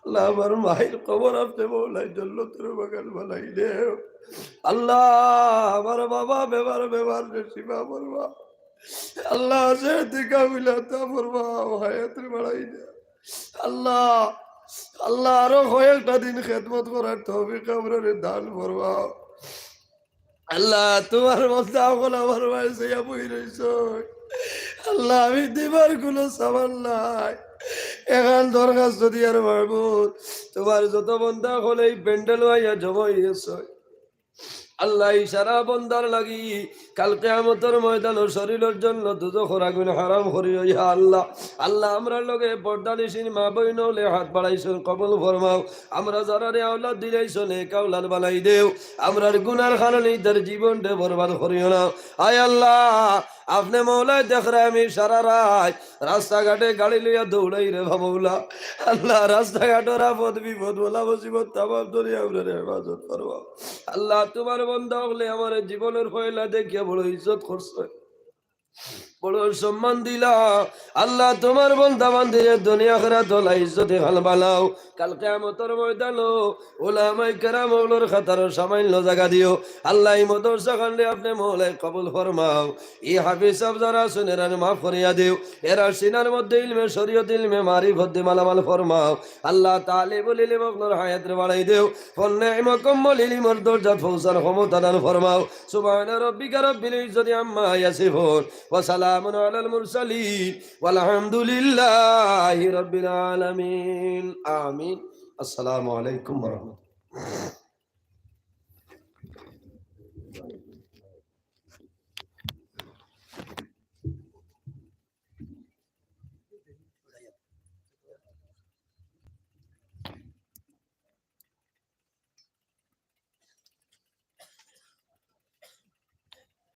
আল্লাহ, আমার মাইর কবর আপনে মওলায় জন্নতর বাগান বানাই দেও। আল্লাহ, আমার বাবা বেমার, বেমার রে শিফা ফরমাও। আল্লাহ, সে দিকা মিলাতা ফরমাও, হায়াতরে বাড়াই দেও। আল্লাহ, আল্লাহ, আরো কয়েকটা দিন খেদমত করার তৌফিক আমরারে দান ফরমাও। আল্লাহ, তুমার বন্দা অকল আমার মাঝে ইয়া বই রইছইন। আল্লাহ, আমি দিবার কুনু সামান নাই। এখান দরখাস্ত দিয়ার মাবুদ, তুমার যত বন্দা অকল এই প্যান্ডেলো আইয়া জমা অইছইন, আল্লাহ, ই সারা বন্দার লাগি কাল কিয়ামতর ময়দানো শরীরর জন্য দুজখর আগুন হারাম করিও, ইয়া আল্লাহ। আল্লাহ, আমরার লগে পর্দানিশীন মা বইন অকলে হাত বাড়াইছইন, কবুল ফরমাও। আমরা যারারে আওলাদ দিলাইছো, নেক আওলাদ বানাই দেও। আমরার গুনার কারণে ইতার জীবনরে বরবাদ করিও না। আয় আল্লাহ, আপনে মওলায় দেখরা আমি সারা রাইত রাস্তাঘাটে গাড়ি লইয়া দৌড়াই রে বা মওলা। আল্লাহ, রাস্তাঘাটর আপদ বিপদ, বালা মুসিবত তামাম ধরি আমরারে হেফাজত করো। আল্লাহ, তুমার বন্দা অকলে আমার জীবনর পয়লা দেখিয়া বড় ইজ্জত করছইন, বড় সম্মান দিলা। আল্লাহ, তুমার বন্দা বান্দিরে দুনিয়া আখিরাত অলা ইজ্জতে খান বানাও। কাল কিয়ামতর ময়দানো উলামায়ে কেরাম অকলর কাতারো সামান্য জাগা দিও। আল্লাহ, ই মাদ্রাসা খানরে আপনে মওলায় কবুল ফরমাও। ই হাফিজ সাব যারা আছইন, এরারে মাফ করিয়া দেও। এরার সিনার মধ্যে ইলমে শরীয়ত, ইলমে মারিফত দি মালামাল ফরমাও। আল্লাহ, তালিবুল ইলিম অকলর হায়াতরে বাড়াই দেও। ফন্নে মুকাম্মল ইলিমর দরজাত পৌঁছার ক্ষমতা দান ফরমাও। সুবহানা রাব্বিকা রাব্বিল ইজ্জতি আম্মা ইয়াসিফুন। ওয়া সালামুন আলাল মুরসালিন। ওয়ালহামদুলিল্লাহি রাব্বিল আলামিন। আমিন। আসসালামু আলাইকুম ওয়া রাহমাতুল্লাহ।